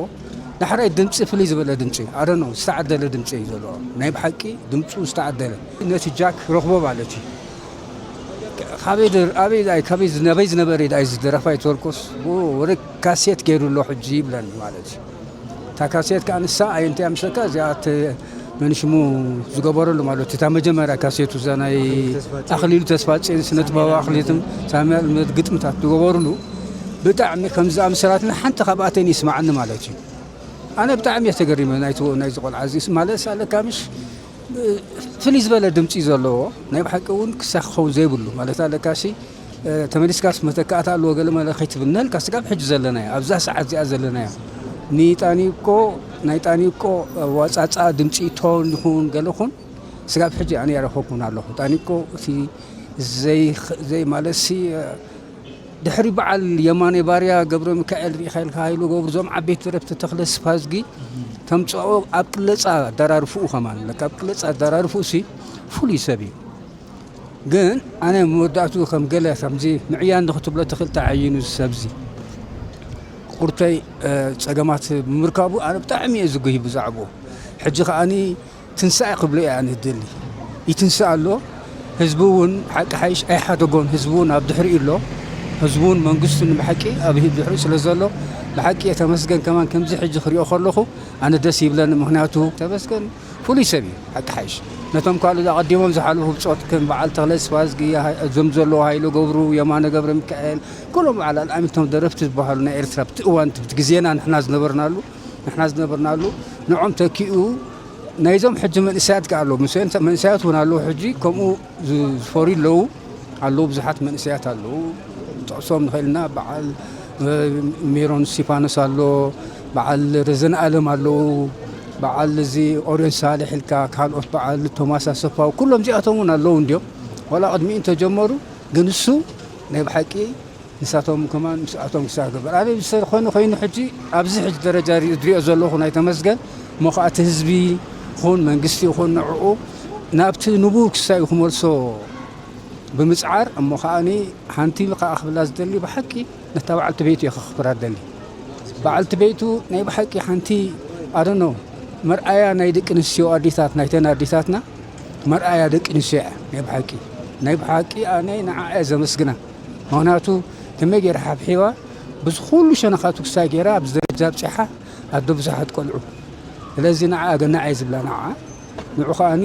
ዳሕራይ ድምጺ ፍልይ ዝበለ ድምጺ፣ ኣደኖ፣ ዝተዓደለ ድምጺ እዩ ዘለዎ። ናይ ብሓቂ ድምጹ ዝተዓደለ። ነቲ ጃክ ረኽቦ ማለት እዩ። ካበይ ድር-፣ ኣበይ ዳይ፣ ካበይ ዝነበይ ዝነበረ ዳይ ዝደረፋ ይትወልኮስ፣ ብኡ ወደ ካሴት ገይሩ ኣሎ ሕጂ ይብለኒ ማለት እዩ። እታ ካሴት ከኣ ንሳ ኣየንተያ ምስለካ፣ እዚኣ ተ-፣ መን ሽሙ ዝገበረሉ ማለት እዩ። እታ መጀመርያ ካሴቱ እዛ ናይ ኣኽሊሉ ተስፋጽዮን፣ ስነ ጥበባዊ ኣኽሊልትን ሳሙኤል መድ-፣ ግጥምታት ዝገበሩሉ፣ ብጣዕሚ ከም ዝኣምሰላትና ሓንቲ ካብኣተን ይስማዓኒ ማለት እዩ። ኣነ ብጣዕሚ እየ ተገሪመ ናይቲ፣ ናይዚ ቆልዓ እዚ ማለት ኣለካ ምሽ፣ ፍልይ ዝበለ ድምጺ ዘለዎ፣ ናይ ብሓቂ እውን ክሳብ ክኸውን ዘይብሉ ማለት ኣለካሲ፣ እ፣ ተመሊስካስ መተካእታ ኣለዎ ገለ መለ ከይትብል ነልካ ስጋብ ሕጂ ዘለናዮ፣ ኣብዛ ሰዓት እዚኣ ዘለናዮ። ንጣኒቆ፣ ናይ ጣኒቆ ኣዋጻጻ ድምጺ ቶን ይኹን ገለ ኹን፣ ስጋብ ሕጂ ኣነ ያረኸብኩን ኣለኹ። ጣኒቆ እቲ ዘይኽ-፣ ዘይ ማለትሲ፣ እ፣ ድሕሪ በዓል የማነ ባርያ፣ ገብረ ሚካኤል ሪኢኻ ኢልካ፣ ሃይሉ ገብሩ፣ እዞም ዓበይቲ ደረፍቲ፣ ተኽለ ስፋዝጊ ተምጽኦ ኣብ ቅለጻ ኣደራርፍኡ ከማን፣ ለካ ኣብ ቅለጻ ኣደራርፍኡ ሲ ፍሉይ ሰብ እዩ። ግን ኣነ መወዳእቱ ከም ገለ ከምዚ ምዕያን ንክትብሎ ትኽእል ተዓይኑ ሰብዚ ቁርተይ፣ እ፣ ጸገማት ብምርካቡ ኣነ ብጣዕሚ እየ ዝጉሂ ብዛዕባኡ። ሕጂ ከኣኒ ትንሳኤ ክብሎ እየ ኣነ ዝደሊ። ይትንሳእ ኣሎ። ህዝቢ እውን ሓቂ ሓይሽ ኣይሓደጎን። ህዝቢ እውን ኣብ ድሕሪኡ ኣሎ። ህዝቢ እውን መንግስቱን ብሓቂ ኣብ ድሕሪኡ ስለ ዘሎ፣ ብሓቂ እየ ተመስገን ከማን ከምዚ ሕጂ ክሪኦ ከለኹ ኣነ ደስ ይብለኒ። ምኽንያቱ ተመስገን ፍሉይ ሰብ እዩ ሓቂ ሓይሽ። ነቶም ካልኦት ኣቐዲሞም ዝሓለፉ ብጾት ከም በዓል ተኽለ ስፋዝጊ፣ ሃይ-፣ እዞም ዘለዉ ሃይለ ገብሩ፣ የማነ ገብረ ሚካኤል፣ ኩሎም በዓል ኣልኣሚቶም ደረፍቲ ዝበሃሉ ናይ ኤርትራ ብቲ እዋን እቲ ግዜና ንሕና ዝነበርናሉ፣ ንሕና ዝነበርናሉ ንዖም ተኪኡ ናይዞም ሕጂ መንእሰያት ከኣ ኣለዉ። ምስ መንእሰያት እውን ኣለዉ። ሕጂ ከምኡ ዝ-፣ ዝፈርዩ ኣለዉ። ኣለዉ፣ ብዙሓት መንእሰያት ኣለዉ። ጥቕሶም ንኽእልና በዓል፣ እ፣ ሜሮን እስቲፋኖስ ኣሎ፣ በዓል ረዘን ኣለም ኣለዉ፣ በዓል እዚ ኦርዮን ሳልሕ ኢልካ፣ ካልኦት በዓል ቶማስ ኣሰፋው፣ ኩሎም እዚኣቶም እውን ኣለዉ እንድዮም። ዋላ ቅድሚኡ እንተጀመሩ፣ ግን እሱ ናይ ብሓቂ ንሳቶም ከማን ምስኣቶም ክሳብ ገበር። ኣነ ብዝኾነ ኮይኑ ሕጂ ኣብዚ ሕጂ ደረጃ ሪ-፣ ዝሪኦ ዘለኹ ናይ ተመስገን፣ እሞ ኸኣ እቲ ህዝቢ ይኹን መንግስቲ ይኹን ንዕኡ ናብቲ ንቡር ክሳዩ ክመልሶ ብምጽዓር፣ እሞ ኸኣኒ ሓንቲ ኸኣ ክብላ ዝደሊ ብሓቂ ነታ በዓልቲ ቤቱ እየ ከኽብራ ዝደሊ። በዓልቲ ቤቱ ናይ ብሓቂ ሓንቲ ኣደኖ መርኣያ ናይ ደቂ ኣንስትዮ ኣዴታት፣ ናይተን ኣዴታትና መርኣያ ደቂ ኣንስትዮ እያ ናይ ብሓቂ። ናይ ብሓቂ ኣነ ንዓኣ እየ ዘመስግና። ምኽንያቱ ከመይ ገይራ ሓብሒባ፣ በዚ ኩሉ ሸነኻቱ ክሳይ ገይራ ኣብዚ ደረጃ ኣብጺሓ፣ ኣዶ ብዙሓት ቆልዑ። ስለዚ ንዓ ኣገናዕ እየ ዝብላ ንዓ። ንዑ ከኣኒ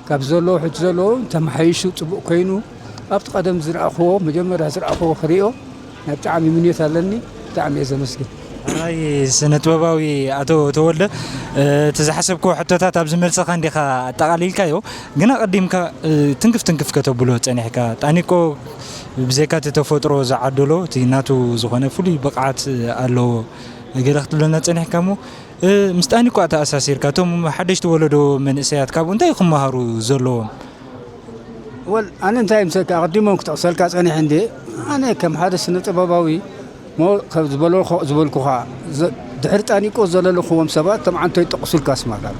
ካብ ዘለዎ ሕጂ ዘለዎ ተመሓይሹ ጽቡቕ ኮይኑ፣ ኣብቲ ቀደም ዝረኣኽዎ፣ መጀመርያ ዝረኣኽዎ ክርእዮ ናይ ብጣዕሚ ምንዮት ኣለኒ። ብጣዕሚ እየ ዘመስግን። ሕራይ ስነ ጥበባዊ ኣቶ ተወልደ፣ እ፣ እቲ ዝሓሰብክዎ ሕቶታት ኣብዚ መልስኻ እንዲኻ ኣጠቓሊልካዮ፣ ግን ኣቐዲምካ፣ እ፣ ትንክፍ ትንክፍ ከተብሎ ጸኒሕካ። ጣኒቆ ብዘይካ እቲ ተፈጥሮ ዝዓደሎ፣ እቲ ናቱ ዝኾነ ፍሉይ ብቕዓት ኣለዎ። ገለ ክትብለና ጸኒሕካ እሞ፣ እ፣ ምስ ጣኒቆ ኣተኣሳሲርካ፣ እቶም ሓደሽቲ ወለዶ መንእሰያት ካብኡ እንታይ ክመሃሩ ዘለዎም? ወል፣ ኣነ እንታይ ምሰልካ፣ ኣቐዲሞም ክጠቕሰልካ ጸኒሐ እንዴ፣ ኣነ ከም ሓደ ስነ ጥበባዊ፣ ሞ-፣ ካብ ዝበሎ-፣ ዝበልኩኻ፣ ዘ-፣ ድሕሪ ጣኒቆ ዘለለኽዎም ሰባት፣ እቶም ዓንቶ ይጠቕሱልካ ስማት ኣሎ።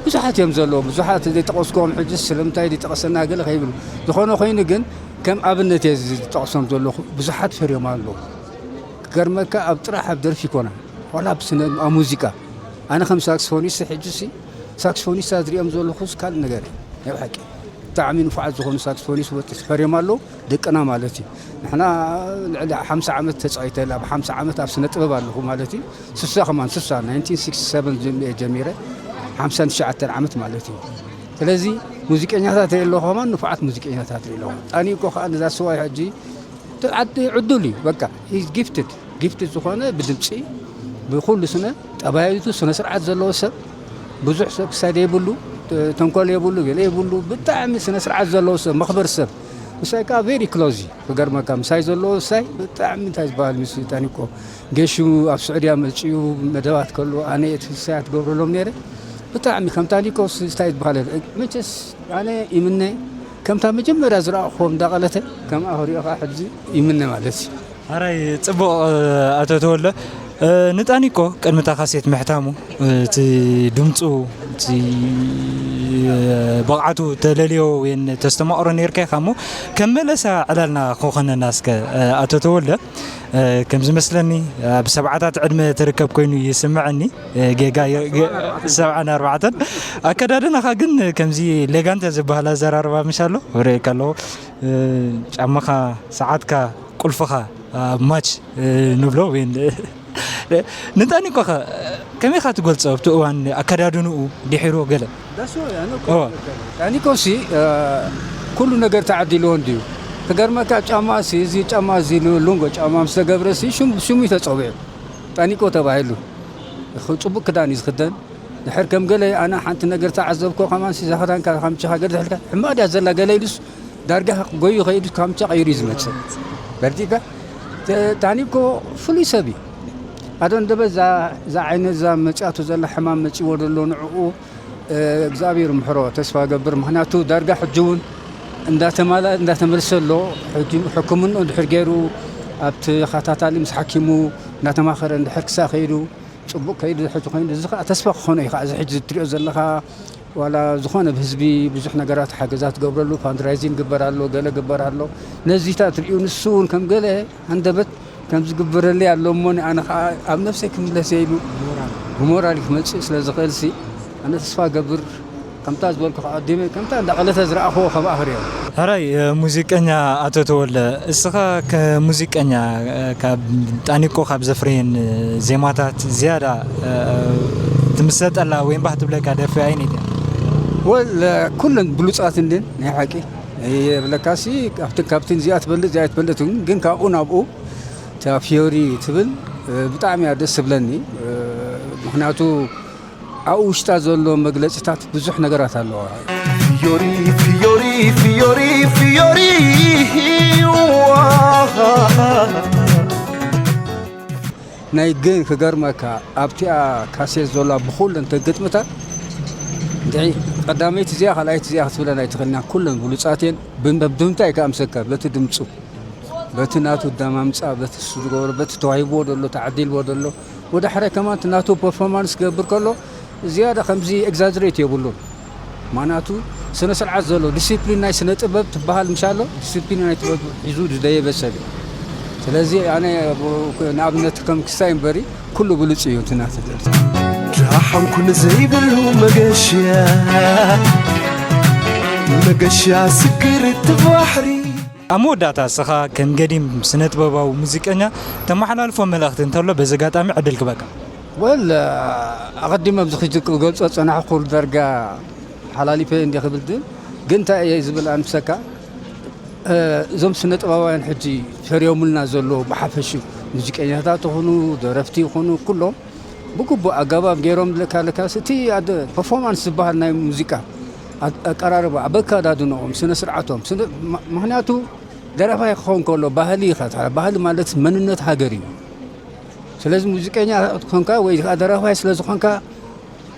ብዙሓት እዮም ዘለዉ። ብዙሓት ዘይጠቐስክዎም ሕጂ ስለምንታይ ዝጠቐሰና ገለ ከይብል። ዝኾነ ኮይኑ ግን ከም ኣብነት እየ ዝጠቕሶም ዘለኹ። ብዙሓት ፈርዮም ኣለዉ። ክገርመካ ኣብ ጥራሕ ኣብ ደርፊ ይኮነ። ዋላ ኣብ ስነ-፣ ኣብ ሙዚቃ። ኣነ ከም ሳክስፎኒስት ሕጂ ሲ ሳክስፎኒስት ዝሪኦም ዘለኹ ካልእ ነገር እዩ። ናይ ብሓቂ። ብጣዕሚ ንፉዓት ዝኾኑ ሳክስፎኒስት ወጥ-፣ ፈርዮም ኣለዉ። ደቅና ማለት እዩ። ንሕና ልዕሊ ሓምሳ ዓመት ተጻዊተ፣ ኣብ ሓምሳ ዓመት ኣብ ስነ ጥበብ ኣለኹ ማለት እዩ። ስሳ ከማን፣ ስሳ፣ ናይንቲን ሲክስቲ ሰቨን ጀም-፣ ጀሚረ፣ ሓምሳን ትሽዓተን ዓመት ማለት እዩ። ስለዚ ሙዚቀኛታት ርኢ ኣለኹ ከማን፣ ንፉዓት ሙዚቀኛታት ርኢ ኣለኹ። ጣኒ እኮ ከኣ ነዛ ስዋይ ሕጂ ተ-፣ ዓዲ ዕዱል እዩ፣ በቃ፣ he's gifted። ጊፍት ዝኾነ ብድምፂ፣ ብኹሉ ስነ ጠባይቱ፣ ስነ ስርዓት ዘለዎ ሰብ፣ ብዙሕ ሰብ ክሳድ የብሉ፣ ተንኮል የብሉ፣ ገለ የብሉ፣ ብጣዕሚ ስነ ስርዓት ዘለዎ ሰብ፣ መኽበር ሰብ። ምሳይ ከዓ ቬሪ ክሎዝ እዩ። ክገርመካ፣ ምሳይ ዘለዎ ምሳይ ብጣዕሚ እንታይ ዝበሃል ምስ ታኒኮ ገሹ ኣብ ስዑድያ መፅኡ መደባት ከሎ ኣነ እቲ ምሳይ ትገብረሎም ነይረ። ብጣዕሚ ከም ታኒኮ እንታይ ዝበሃል የለ። መቸስ ኣነ ይምነ ከምታ መጀመርያ ዝረኣኹዎም እንዳቐለተ ከምኣ ክሪኦ ከዓ ሕዚ ይምነ ማለት እዩ። ኣራይ፣ ጽቡቕ፣ ኣቶ ተወልደ። ንጣኒቆ ቅድሚ እታ ካሴት ምሕታሙ፣ እቲ ድምጹ፣ እቲ ብቕዓቱ ተለልዮ ወይ ተስተማቕሮ ነይርካ ኢኻ እሞ፣ ከም መለሳ ዕላልና ክኾነና እስከ፣ ኣቶ ተወልደ፣ ከም ዝመስለኒ ኣብ ሰብዓታት ዕድመ ትርከብ ኮይኑ ይስምዐኒ። ጌጋ የ-፣ ጌ-፣ ሰብዓን ኣርባዕተን። ኣከዳድናኻ ግን ከምዚ ሌጋንተ ዝበሃል ኣዘራርባ ምሽ ኣሎ፣ ክርእየካ ኣለኹ። ጫማኻ፣ ሰዓትካ፣ ቁልፍኻ ኣብ ማች፣ እ፣ ንብሎ ወይን፣ ንጣኒቆ ኸ ከመይ ኢኻ ትገልጾ ኣብቲ እዋን ኣከዳድንኡ ድሒሩ ገለ? ዳስ ወይ፣ ኣነ እኮ እወ። ጣኒቆ ሲ፣ እ፣ ኩሉ ነገር ተዓዲልዎ እንድዩ። ክገርመካ ጫማ ሲ፣ እዚ ጫማ እዚ ሉ-፣ ሉንጎ ጫማ ምስ ተገብረ ሲ ሽም-፣ ሽሙ እዩ ተጸዊዑ። ጣኒቆ ተባሂሉ። ጽቡቅ ክዳን እዩ ዝኽደን። ድሕር ከም ገለ ኣነ ሓንቲ ነገር ተዓዘብኮ ከማን ሲ፣ እዛ ክዳንካ ካምቻኻ ገለ ድሕልካ ሕማቕ ድያ ዘላ ገለ ኢሉስ ዳርጋ ጎዩ ከይዱ ካምቻ ቀይሩ እዩ ዝመጽእ። በርቲካ ተ-፣ ታኒኮ ፍሉይ ሰብ እዩ። ኣዶ እንደበ እዛ፣ እዛ ዓይነት እዛ መጽያቱ ዘላ ሕማም መጺዎ ዘሎ ንዕኡ፣ እ፣ እግዚኣብሔር ምሕሮ ተስፋ ገብር። ምኽንያቱ ዳርጋ ሕጂ እውን እንዳተማላ-፣ እንዳተመልሰ ኣሎ። ሕጂ ሕክምንኡ እንድሕር ገይሩ ኣብቲ ተኸታታሊ ምስ ሓኪሙ እንዳተማኸረ እንድሕር ክሳብ ከይዱ ጽቡቕ ከይዱ ሕጂ ኮይኑ፣ እዚ ኸኣ ተስፋ ክኾኖ እዩ ኸኣ፣ እዚ ሕጂ እትሪኦ ዘለኻ፣ ዋላ ዝኾነ ብህዝቢ ብዙሕ ነገራት ሓገዛት ትገብረሉ፣ ፋንድራይዚንግ ግበር ኣሎ፣ ገለ ግበር ኣሎ። ነዚታት ሪኡ ንሱ እውን ከም ገለ ሃንደበት ከም ዝግበረለይ ኣሎ እሞ፣ ኣነ ኸኣ ኣብ ነፍሰይ ክምለስ እየ ኢሉ ብሞራል ክመጽእ ስለ ዝኽእልሲ፣ ኣነ ተስፋ ገብር። ከምታ ዝበልኩ ኣቐዲመ፣ ከምታ እንዳቐለተ ዝረኣኽዎ ከምኣ ክርእዮ። ሕራይ፣ እ፣ ሙዚቀኛ ኣቶ ተወልደ፣ እስኻ ከሙዚቀኛ፣ እ፣ ካብ ጣኒቆ ካብ ዘፍረየን፣ እ፣ ዜማታት ዝያዳ፣ እ፣ ትምሰጠላ ወይ እምባህ ትብለካ ደርፊ ኣይነይቲ እያ? ወል፣ እ፣ ኩለን ብሉጻት እንድን ናይ ሓቂ። የብለካሲ፣ ካብቲ፣ ካብቲ እዚኣ ትበልጥ፣ እዚኣ ትበልጥ፣ ግን ካብኡ ናብኡ እታ ፊዮሪ ትብል፣ እ፣ ብጣዕሚ እያ ደስ ትብለኒ። እ፣ ምኽንያቱ ኣብኡ ውሽጣ ዘሎ መግለጺታት ብዙሕ ነገራት ኣለዋ። ፊዮሪ፣ ፊዮሪ፣ ፊዮሪ፣ ፊዮሪ፣ ዋሃ። ናይ ግን ክገርመካ፣ ኣብቲኣ ካሴት ዘላ ብኹለን ተግጥምታት፣ እንድዒ ቀዳመይቲ እዚኣ፣ ካልኣይቲ እዚኣ ክትብለን ኣይትኽእልና። ኩለን ብሉጻት እየን። ብን-፣ ብምንታይ ከኣ ምሰካ? በቲ ድምጹ። በቲ ናቱ ኣደማምጻ፣ በቲ እሱ ዝገበሮ፣ በቲ ተዋሂብዎ ዘሎ፣ ተዓዲልዎ ዘሎ፣ ወደ ሕራይ ከማን እቲ ናቱ ፐርፎርማንስ ክገብር ከሎ፣ ዝያዳ ከምዚ ኤግዛጀሬት የብሉን። ማናቱ ስነ ስርዓት ዘሎ፣ ዲሲፕሊን ናይ ስነ ጥበብ ትበሃል ምሻሎ፣ ዲሲፕሊን ናይ ጥበብ ሒዙ ዝደየበ ሰብ እዩ። ስለዚ ኣነ ንኣብነት ከም ክሳይ እምበሪ፣ ኩሉ ብሉጽ እዩ እቲ ናቱ ደርፊ። ደሓንኩን ዘይብሉ መገሻ፣ መገሻ ስግር እቲ ባሕሪ። ኣብ መወዳእታ እስኻ ከም ገዲም ስነ ጥበባዊ ሙዚቀኛ ተመሓላልፎ መልእኽቲ እንተሎ በዚ ኣጋጣሚ ዕድል ክበካ። ወል፣ ኣቐዲመ ኣብዚ ክጅ ክገልጾ ጸናሕኩ ዳርጋ ሓላሊፈ እንዲ ክብል ድን፣ ግን እንታይ እየ ዝብል ኣንፍሰካ፣ እ፣ እዞም ስነ ጥበባውያን ሕጂ ፈርዮምልና ዘለዉ ብሓፈሹ ሙዚቀኛታት ይኹኑ፣ ደረፍቲ ይኹኑ፣ ኩሎም ብግቡእ ኣገባብ ገይሮም ለካ ለካስ እቲ ኣደ ፐርፎርማንስ ዝበሃል ናይ ሙዚቃ ኣ-፣ ኣቀራርባ፣ ኣብ ኣከዳድንኦም፣ ስነ ስርዓቶም፣ ስነ-፣ ም-፣ ምኽንያቱ ደራፋይ ክኸውን ከሎ ባህሊ ኢኻ ትሓ-፣ ባህሊ ማለት መንነት ሃገር እዩ። ስለዚ ሙዚቀኛ ኮንካ ወይ ከዓ ደራፋይ ስለ ዝኾንካ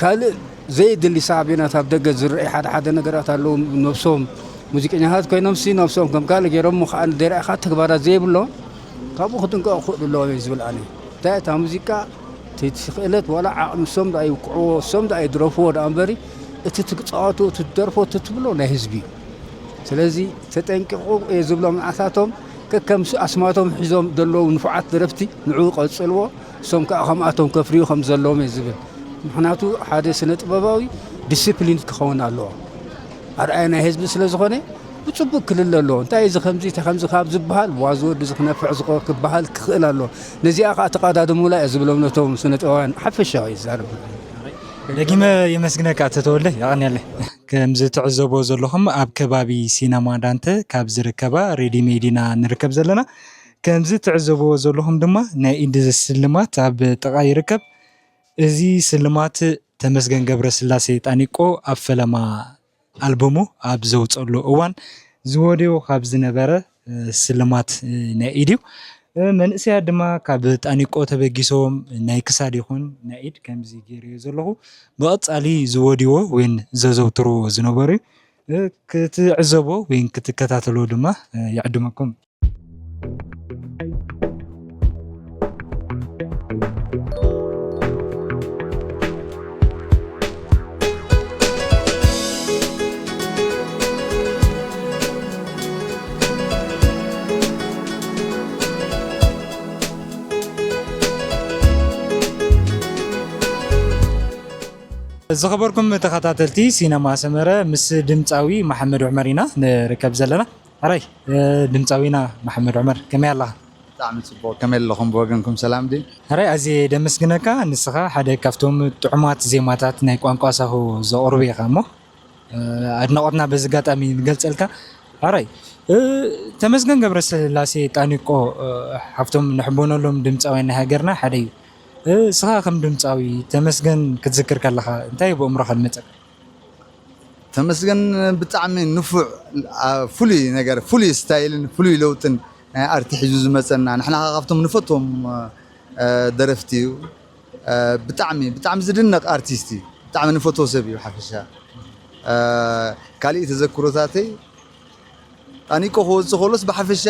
ካልእ ዘየድሊ ሳዕቤናት ኣብ ደገ ዝረኣይ ሓደ ሓደ ነገራት ኣለዉ። ነብሶም ሙዚቀኛታት ኮይኖምሲ ነብሶም ከም ካልእ ገይሮም ከዓ ንደራኢኻ ተግባራት ዘይብሎም ካብኡ ክጥንቀቑ ክኽእሉ ኣለዎም እየ ዝብል ኣነ። እንታይ እታ ሙዚቃ እቲ ክእለት ዋላ ዓቕሚ እሶም ደኣ ይውቅዕዎ፣ እሶም ደኣ ይድረፍዎ ደኣ እምበሪ፣ እቲ ትጻወቶ፣ እቲ ትደርፎ፣ እቲ ትብሎ ናይ ህዝቢ እዩ። ስለዚ ተጠንቂቑ እየ ዝብሎም ንኣሳቶም፣ ከከም ኣስማቶም ሒዞም ዘለዉ ንፉዓት ደረፍቲ ንዕኡ ቀጽልዎ፣ እሶም ከኣ ከምኣቶም ከፍርዩ ከም ዘለዎም እየ ዝብል። ምኽንያቱ ሓደ ስነ ጥበባዊ ዲሲፕሊን ክኸውን ኣለዎ። ኣርኣያ ናይ ህዝቢ ስለ ዝኾነ ብጽቡቅ ክልለ ኣለዎ። እንታይ እዚ ከምዚ፣ እንታይ ከምዚ ካብ ዝበሃል፣ ዋዚ ወዲ እዚ ክነፍዕ ዝቆ-፣ ክበሃል ክኽእል ኣለዎ። ነዚኣ ከኣ ተቐዳደሙላ እየ ዝብሎም ነቶም ስነ ጥበባውያን ሓፈሻዊ ይዛረብ። ደጊመ የመስግነካ ኣቶ ተወልደ፣ የቐንየለይ። ከምዚ ትዕዘቦ ዘለኹም ኣብ ከባቢ ሲነማ ዳንተ ካብ ዝርከባ ሬዲ ሜድ ኢና ንርከብ ዘለና። ከምዚ ትዕዘብዎ ዘለኹም ድማ ናይ ኢድ ስልማት ኣብ ጥቓ ይርከብ። እዚ ስልማት ተመስገን ገብረስላሴ ጣኒቆ ኣብ ፈለማ ኣልበሙ ኣብ ዘውፀሉ እዋን ዝወደዮ ካብ ዝነበረ፣ እ፣ ስልማት፣ እ፣ ናይ ኢድ እዩ። እ፣ መንእሰያት ድማ ካብ ጣኒቆ ተበጊሶም ናይ ክሳድ ይኹን ናይ ኢድ ከምዚ ገይረዮ ዘለኹ ብቐጻሊ ዝወድዎ ወይን ዘዘውትርዎ ዝነበሩ እዩ። እ፣ ክትዕዘቦ ወይን ክትከታተሎ ድማ፣ እ፣ ይዕድመኩም። ዝኸበርኩም ተኸታተልቲ ሲነማ ሰመረ፣ ምስ ድምፃዊ መሓመድ ዑመር ኢና ንርከብ ዘለና። ሕራይ፣ እ፣ ድምፃዊና መሓመድ ዑመር፣ ከመይ ኣለኻ? ብጣዕሚ ጽቡቕ። ከመይ ኣለኹም? ብወገንኩም ሰላም ድዩ? ሕራይ፣ ኣዝየ ደመስግነካ። ንስኻ ሓደ ካብቶም ጥዑማት ዜማታት ናይ ቋንቋ ሳሆ ዘቕርቡ ኢኻ እሞ፣ እ፣ ኣድናቖትና በዚ ኣጋጣሚ ንገልጸልካ። ሕራይ፣ እ፣ ተመስገን ገብረስላሴ ጣኒቆ፣ እ፣ ካብቶም ንሕበነሎም ድምፃውያን ናይ ሃገርና ሓደ እዩ። እ፣ ንስኻ ከም ድምፃዊ ተመስገን ክትዝክር ከለኻ እንታይ ብእምሮኻ ዝመጸካ? ተመስገን ብጣዕሚ ንፉዕ፣ ኣ፣ ፍሉይ ነገር፣ ፍሉይ ስታይልን ፍሉይ ለውጥን ናይ ኣርቲ ሒዙ ዝመጸና። ንሕና ከኣ ካብቶም ንፈትዎም፣ እ፣ ደረፍቲ እዩ። እ፣ ብጣዕሚ፣ ብጣዕሚ ዝድነቕ ኣርቲስት እዩ። ብጣዕሚ ንፈትዎ ሰብ እዩ ሓፈሻ። እ፣ ካሊእ ተዘክሮታተይ ጣኒቆ ክወጽእ ከሎስ ብሓፈሻ፣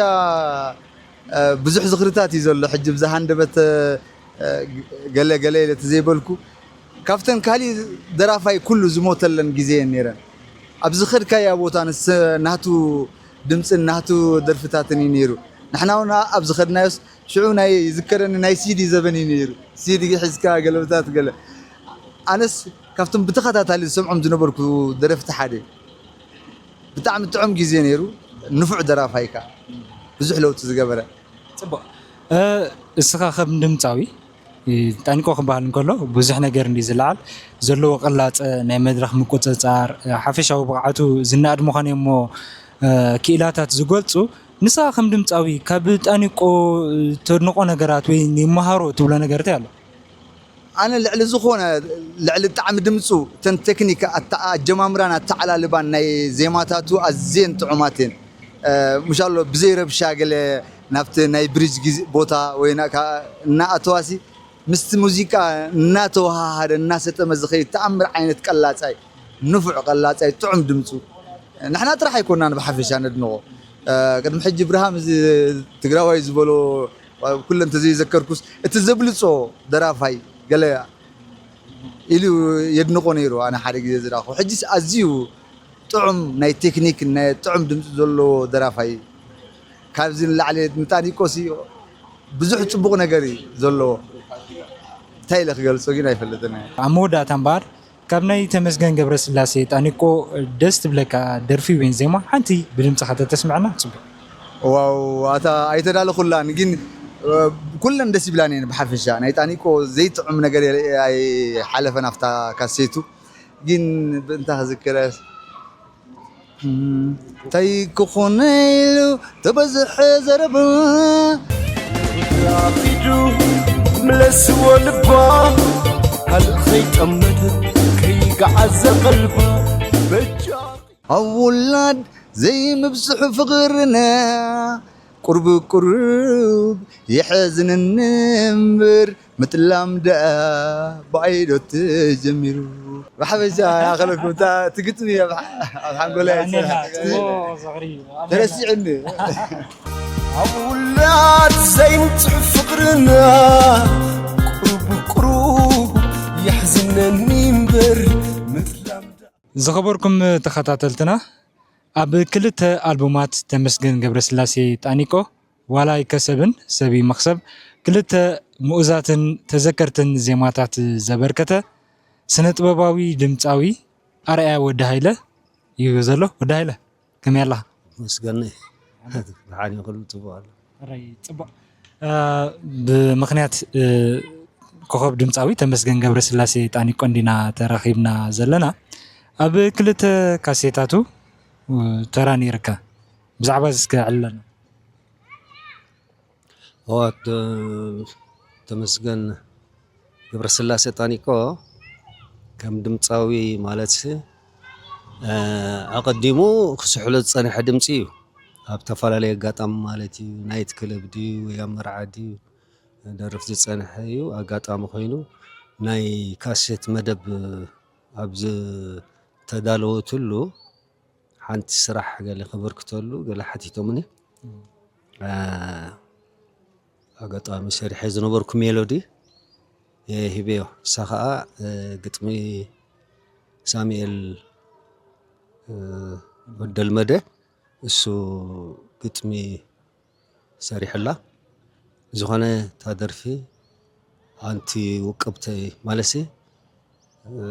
እ፣ ብዙሕ ዝኽርታት እዩ ዘሎ። ሕጂ ብዛ ሃንደበት፣ እ፣ ገለ ገለ ኢለ እቲ ዘይበልኩ፣ ካብተን ካሊእ ደራፋይ ኩሉ ዝሞተለን ግዜ እየን ነይረን። ኣብ ዝኸድካያ ቦታ ንስ-፣ ናቱ ድምጽን ናቱ ደርፍታትን እዩ ነይሩ። ንሕና እውን ኣብ ዝኸድናዮስ ሽዑ ናይ ይዝከረኒ ናይ ሲዲ ዘበን እዩ ነይሩ። ሲዲ ሒዝካ ገለብታት ገለ። ኣነስ ካብቶም ብተኸታታሊ ዝሰምዖም ዝነበርኩ ደረፍቲ ሓደ። ብጣዕሚ ጥዑም ግዜ ነይሩ። ንፉዕ ደራፋይ ከኣ ብዙሕ ለውጢ ዝገበረ። ጽቡቕ። እ፣ እስኻ ከም ድምጻዊ፣ እ፣ ጣኒቆ ክበሃል እንከሎ ብዙሕ ነገር እንዲ ዝለዓል ዘለዎ ቅላጸ፣ ናይ መድረኽ ምቁጽጻር፣ እ፣ ሓፈሻዊ ብቕዓቱ ዝነኣድ ምዃኑ እሞ፣ እ፣ ክኢላታት ዝገልጹ። ንስኻ ከም ድምጻዊ ካብ ጣኒቆ፣ እ፣ ተድንቖ ነገራት ወይ ይመሃሮ ትብሎ ነገር እንታይ ኣሎ? ኣነ ልዕሊ ዝኾነ፣ ልዕሊ ጣዕሚ ድምጹ፣ እተን ቴክኒክ ኣተ-፣ ኣጀማምራን ኣተዓላልባን ናይ ዜማታቱ ኣዝየን ጥዑማት እየን። እ፣ ምሻሎ ብዘይ ረብሻ ገለ ናብቲ ናይ ብሪጅ ግዜ ቦታ ወይ ና-፣ ካ-፣ እናኣተዋሲ ምስቲ ሙዚቃ እናተወሃሃደ እናሰጠመ ዝኸይድ ተኣምር ዓይነት ቀላጻይ፣ ንፉዕ ቀላጻይ፣ ጥዑም ድምጹ። ንሕና ጥራሕ ኣይኮናን ብሓፈሻ ነድንቖ። እ፣ ቅድሚ ሕጂ ብርሃም እዚ ትግራዋይ ዝበሎ ኩለን እንተዘይዘከርኩስ፣ እቲ ዘብልጾ ደራፋይ ገለ ኢሉ የድንቖ ነይሩ፣ ኣነ ሓደ ግዜ ዝረኣኹ። ሕጂስ ኣዝዩ ጥዑም ናይ ቴክኒክ፣ ናይ ጥዑም ድምጺ ዘለዎ ደራፋይ እዩ። ካብዚ ንላዕሊ ንጣኒቆሲ ብዙሕ ጽቡቕ ነገር እዩ ዘለዎ። እንታይ ኢለ ክገልጾ ግን ኣይፈልጥን እየ። ኣብ መወዳእታ እምበኣር፣ ካብ ናይ ተመስገን ገብረስላሴ ጣኒቆ ደስ ትብለካ ደርፊ ወይን ዜማ ሓንቲ ብድምጽኻ ተተስምዐና ጽቡቕ። ዋው፣ ኣታ ኣይተዳለኹላን፣ ግን፣ እ፣ ኩለን ደስ ይብላን እየን ብሓፈሻ። ናይ ጣኒቆ ዘይጥዑም ነገር የለ-፣ ኣይሓለፈን ኣብታ ካሴቱ። ግን ብእንታ ክዝክረ እንታይ ክኾነ ኢሉ ተበዝሐ ዘረባ። ራፊዱ ምለስዎ ልባ፣ ካልእ ከይጠመተ ከይገዓዘ ቀልባ። በጃ ኣብ ውላድ ዘይምብዝሑ ፍቕርና፣ ቁርብ ቁርብ የሕዝንኒ እምበር፣ ምጥላም ደኣ ብኣይዶ ተጀሚሩ። ብሓፈሻ ይኣኸለኩም፣ እታ፣ እቲ ግጥሚ ኣብ ሓ-፣ ኣብ ሓንጎላይ የቐንየልና፣ ኣይጸንሐ። ጽቡቕ ዝኽሪ፣ ተረሲዑኒ። ኣብ ውላድ ዘይምብዝሑ ፍቕርና፣ ቁሩብ ቁሩብ የሕዝነኒ እምበር፣ ምጥላም ደኣ ዝኸበርኩም ተኸታተልትና፣ ኣብ ክልተ ኣልቡማት ተመስገን ገብረስላሴ ጣኒቆ፣ ዋላይ ከሰብን ሰብይ መኽሰብ፣ ክልተ ምኡዛትን ተዘከርትን ዜማታት ዘበርከተ ስነ ጥበባዊ ድምፃዊ ኣርኣያ ወዲ ሃይለ እዩ ዘሎ። ወዲ ሃይለ፣ ከመይ ኣለኻ? መስገን ደሓን እዩ፣ ኩሉ ጽቡቕ ኣሎ። ሕራይ፣ ጽቡቕ። እ፣ ብምኽንያት፣ እ፣ ኮኸብ ድምጻዊ ተመስገን ገብረስላሴ ጣኒቆ እንዲና ተራኺብና ዘለና። ኣብ ክልተ ካሴታቱ፣ እ፣ ተራ ነይርካ። ብዛዕባ እዚ እስከ ኣዕልለና። እዋ፣ ተ-፣ ተመስገን ገብረስላሴ ጣኒቆ ከም ድምጻዊ ማለትሲ፣ እ፣ ኣቐዲሙ ክስሕሎ ዝጸንሐ ድምጺ እዩ። ኣብ ተፈላለየ ኣጋጣሚ ማለት እዩ፣ ናይት ክለብ ድዩ ወይ ኣብ መርዓ ድዩ ደርፍ ዝጸንሐ እዩ። ኣጋጣሚ ኮይኑ ናይ ካሴት መደብ ኣብ ዝተዳለወትሉ ሓንቲ ስራሕ ገለ ከበርክተሉ ገለ ሓቲቶምኒ። እም። እ፣ ኣጋጣሚ ሰሪሐ ዝነበርኩ ሜሎዲ፣ እ፣ ሂበዮ። እሳ ኸኣ፣ እ፣ ግጥሚ ሳሙኤል፣ እ፣ ወደልመደ፣ እሱ ግጥሚ ሰሪሕላ። ዝኾነ እታ ደርፊ ኣንቲ ውቅብተይ ማለሲ፣ እ፣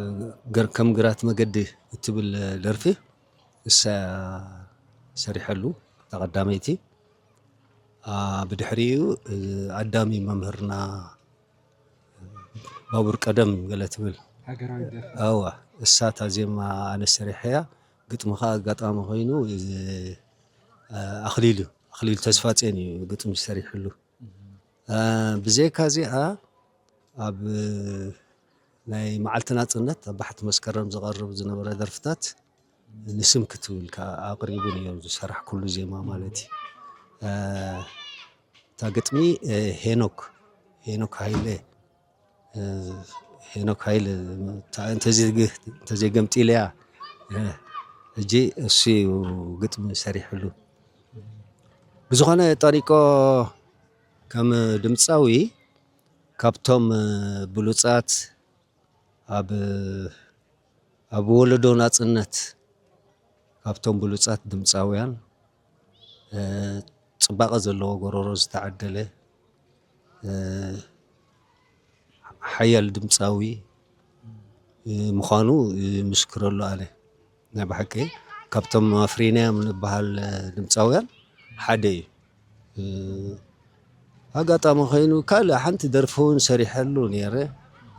ገር-፣ ከም ግራት መገዲ እትብል ደርፊ እሳ ሰሪሐሉ፣ እታ ቀዳመይቲ። አ፣ ብድሕሪኡ፣ እ፣ ኣዳሚ መምህርና ባቡር ቀደም ገለ ትብል። ሃገራዊ ደርፊ። እዋ፣ እሳ እታ ዜማ ኣነ ሰሪሐያ፣ ግጥሚ ኸኣ ኣጋጣሚ ኮይኑ፣ እ፣ ኣኽሊሉ፣ ኣኽሊሉ ተስፋጼን እዩ ግጥሚ ሰሪሕሉ። እ፣ ብዘይካ እዚኣ፣ ኣብ ናይ መዓልቲ ናጽነት ኣብ ባሕቲ መስከረም ዝቐርብ ዝነበረ ደርፍታት ንስም ክትብል ከኣ ኣቕሪቡ ነይሩ፣ ዝሰራሕኩሉ ዜማ ማለት እዩ። እ፣ እታ ግጥሚ፣ እ፣ ሄኖክ፣ ሄኖክ ሃይለ፣ እ፣ ሄኖክ ሃይለ፣ እንተ-፣ እንተዘይግ-፣ እንተዘይገምጢለያ፣ እ፣ ሕጂ እሱ እዩ ግጥሚ ሰሪሕሉ። ብዝኾነ ጣኒቆ ከም ድምጻዊ ካብቶም ብሉጻት ኣብ፣ ኣብ ወለዶ ናጽነት ካብቶም ብሉጻት ድምጻውያን፣ እ፣ ጽባቐ ዘለዎ ጎረሮ ዝተዓደለ፣ እ፣ ሓያል ድምጻዊ፣ እ፣ ምዃኑ ይምስክረሉ ኣነ። ናይ ብሓቂ ካብቶም ኣፍሪናዮም ንበሃል ድምጻውያን ሓደ እዩ። እ፣ ኣጋጣሚ ኮይኑ ካልእ ሓንቲ ደርፊ እውን ሰሪሐሉ ነይረ።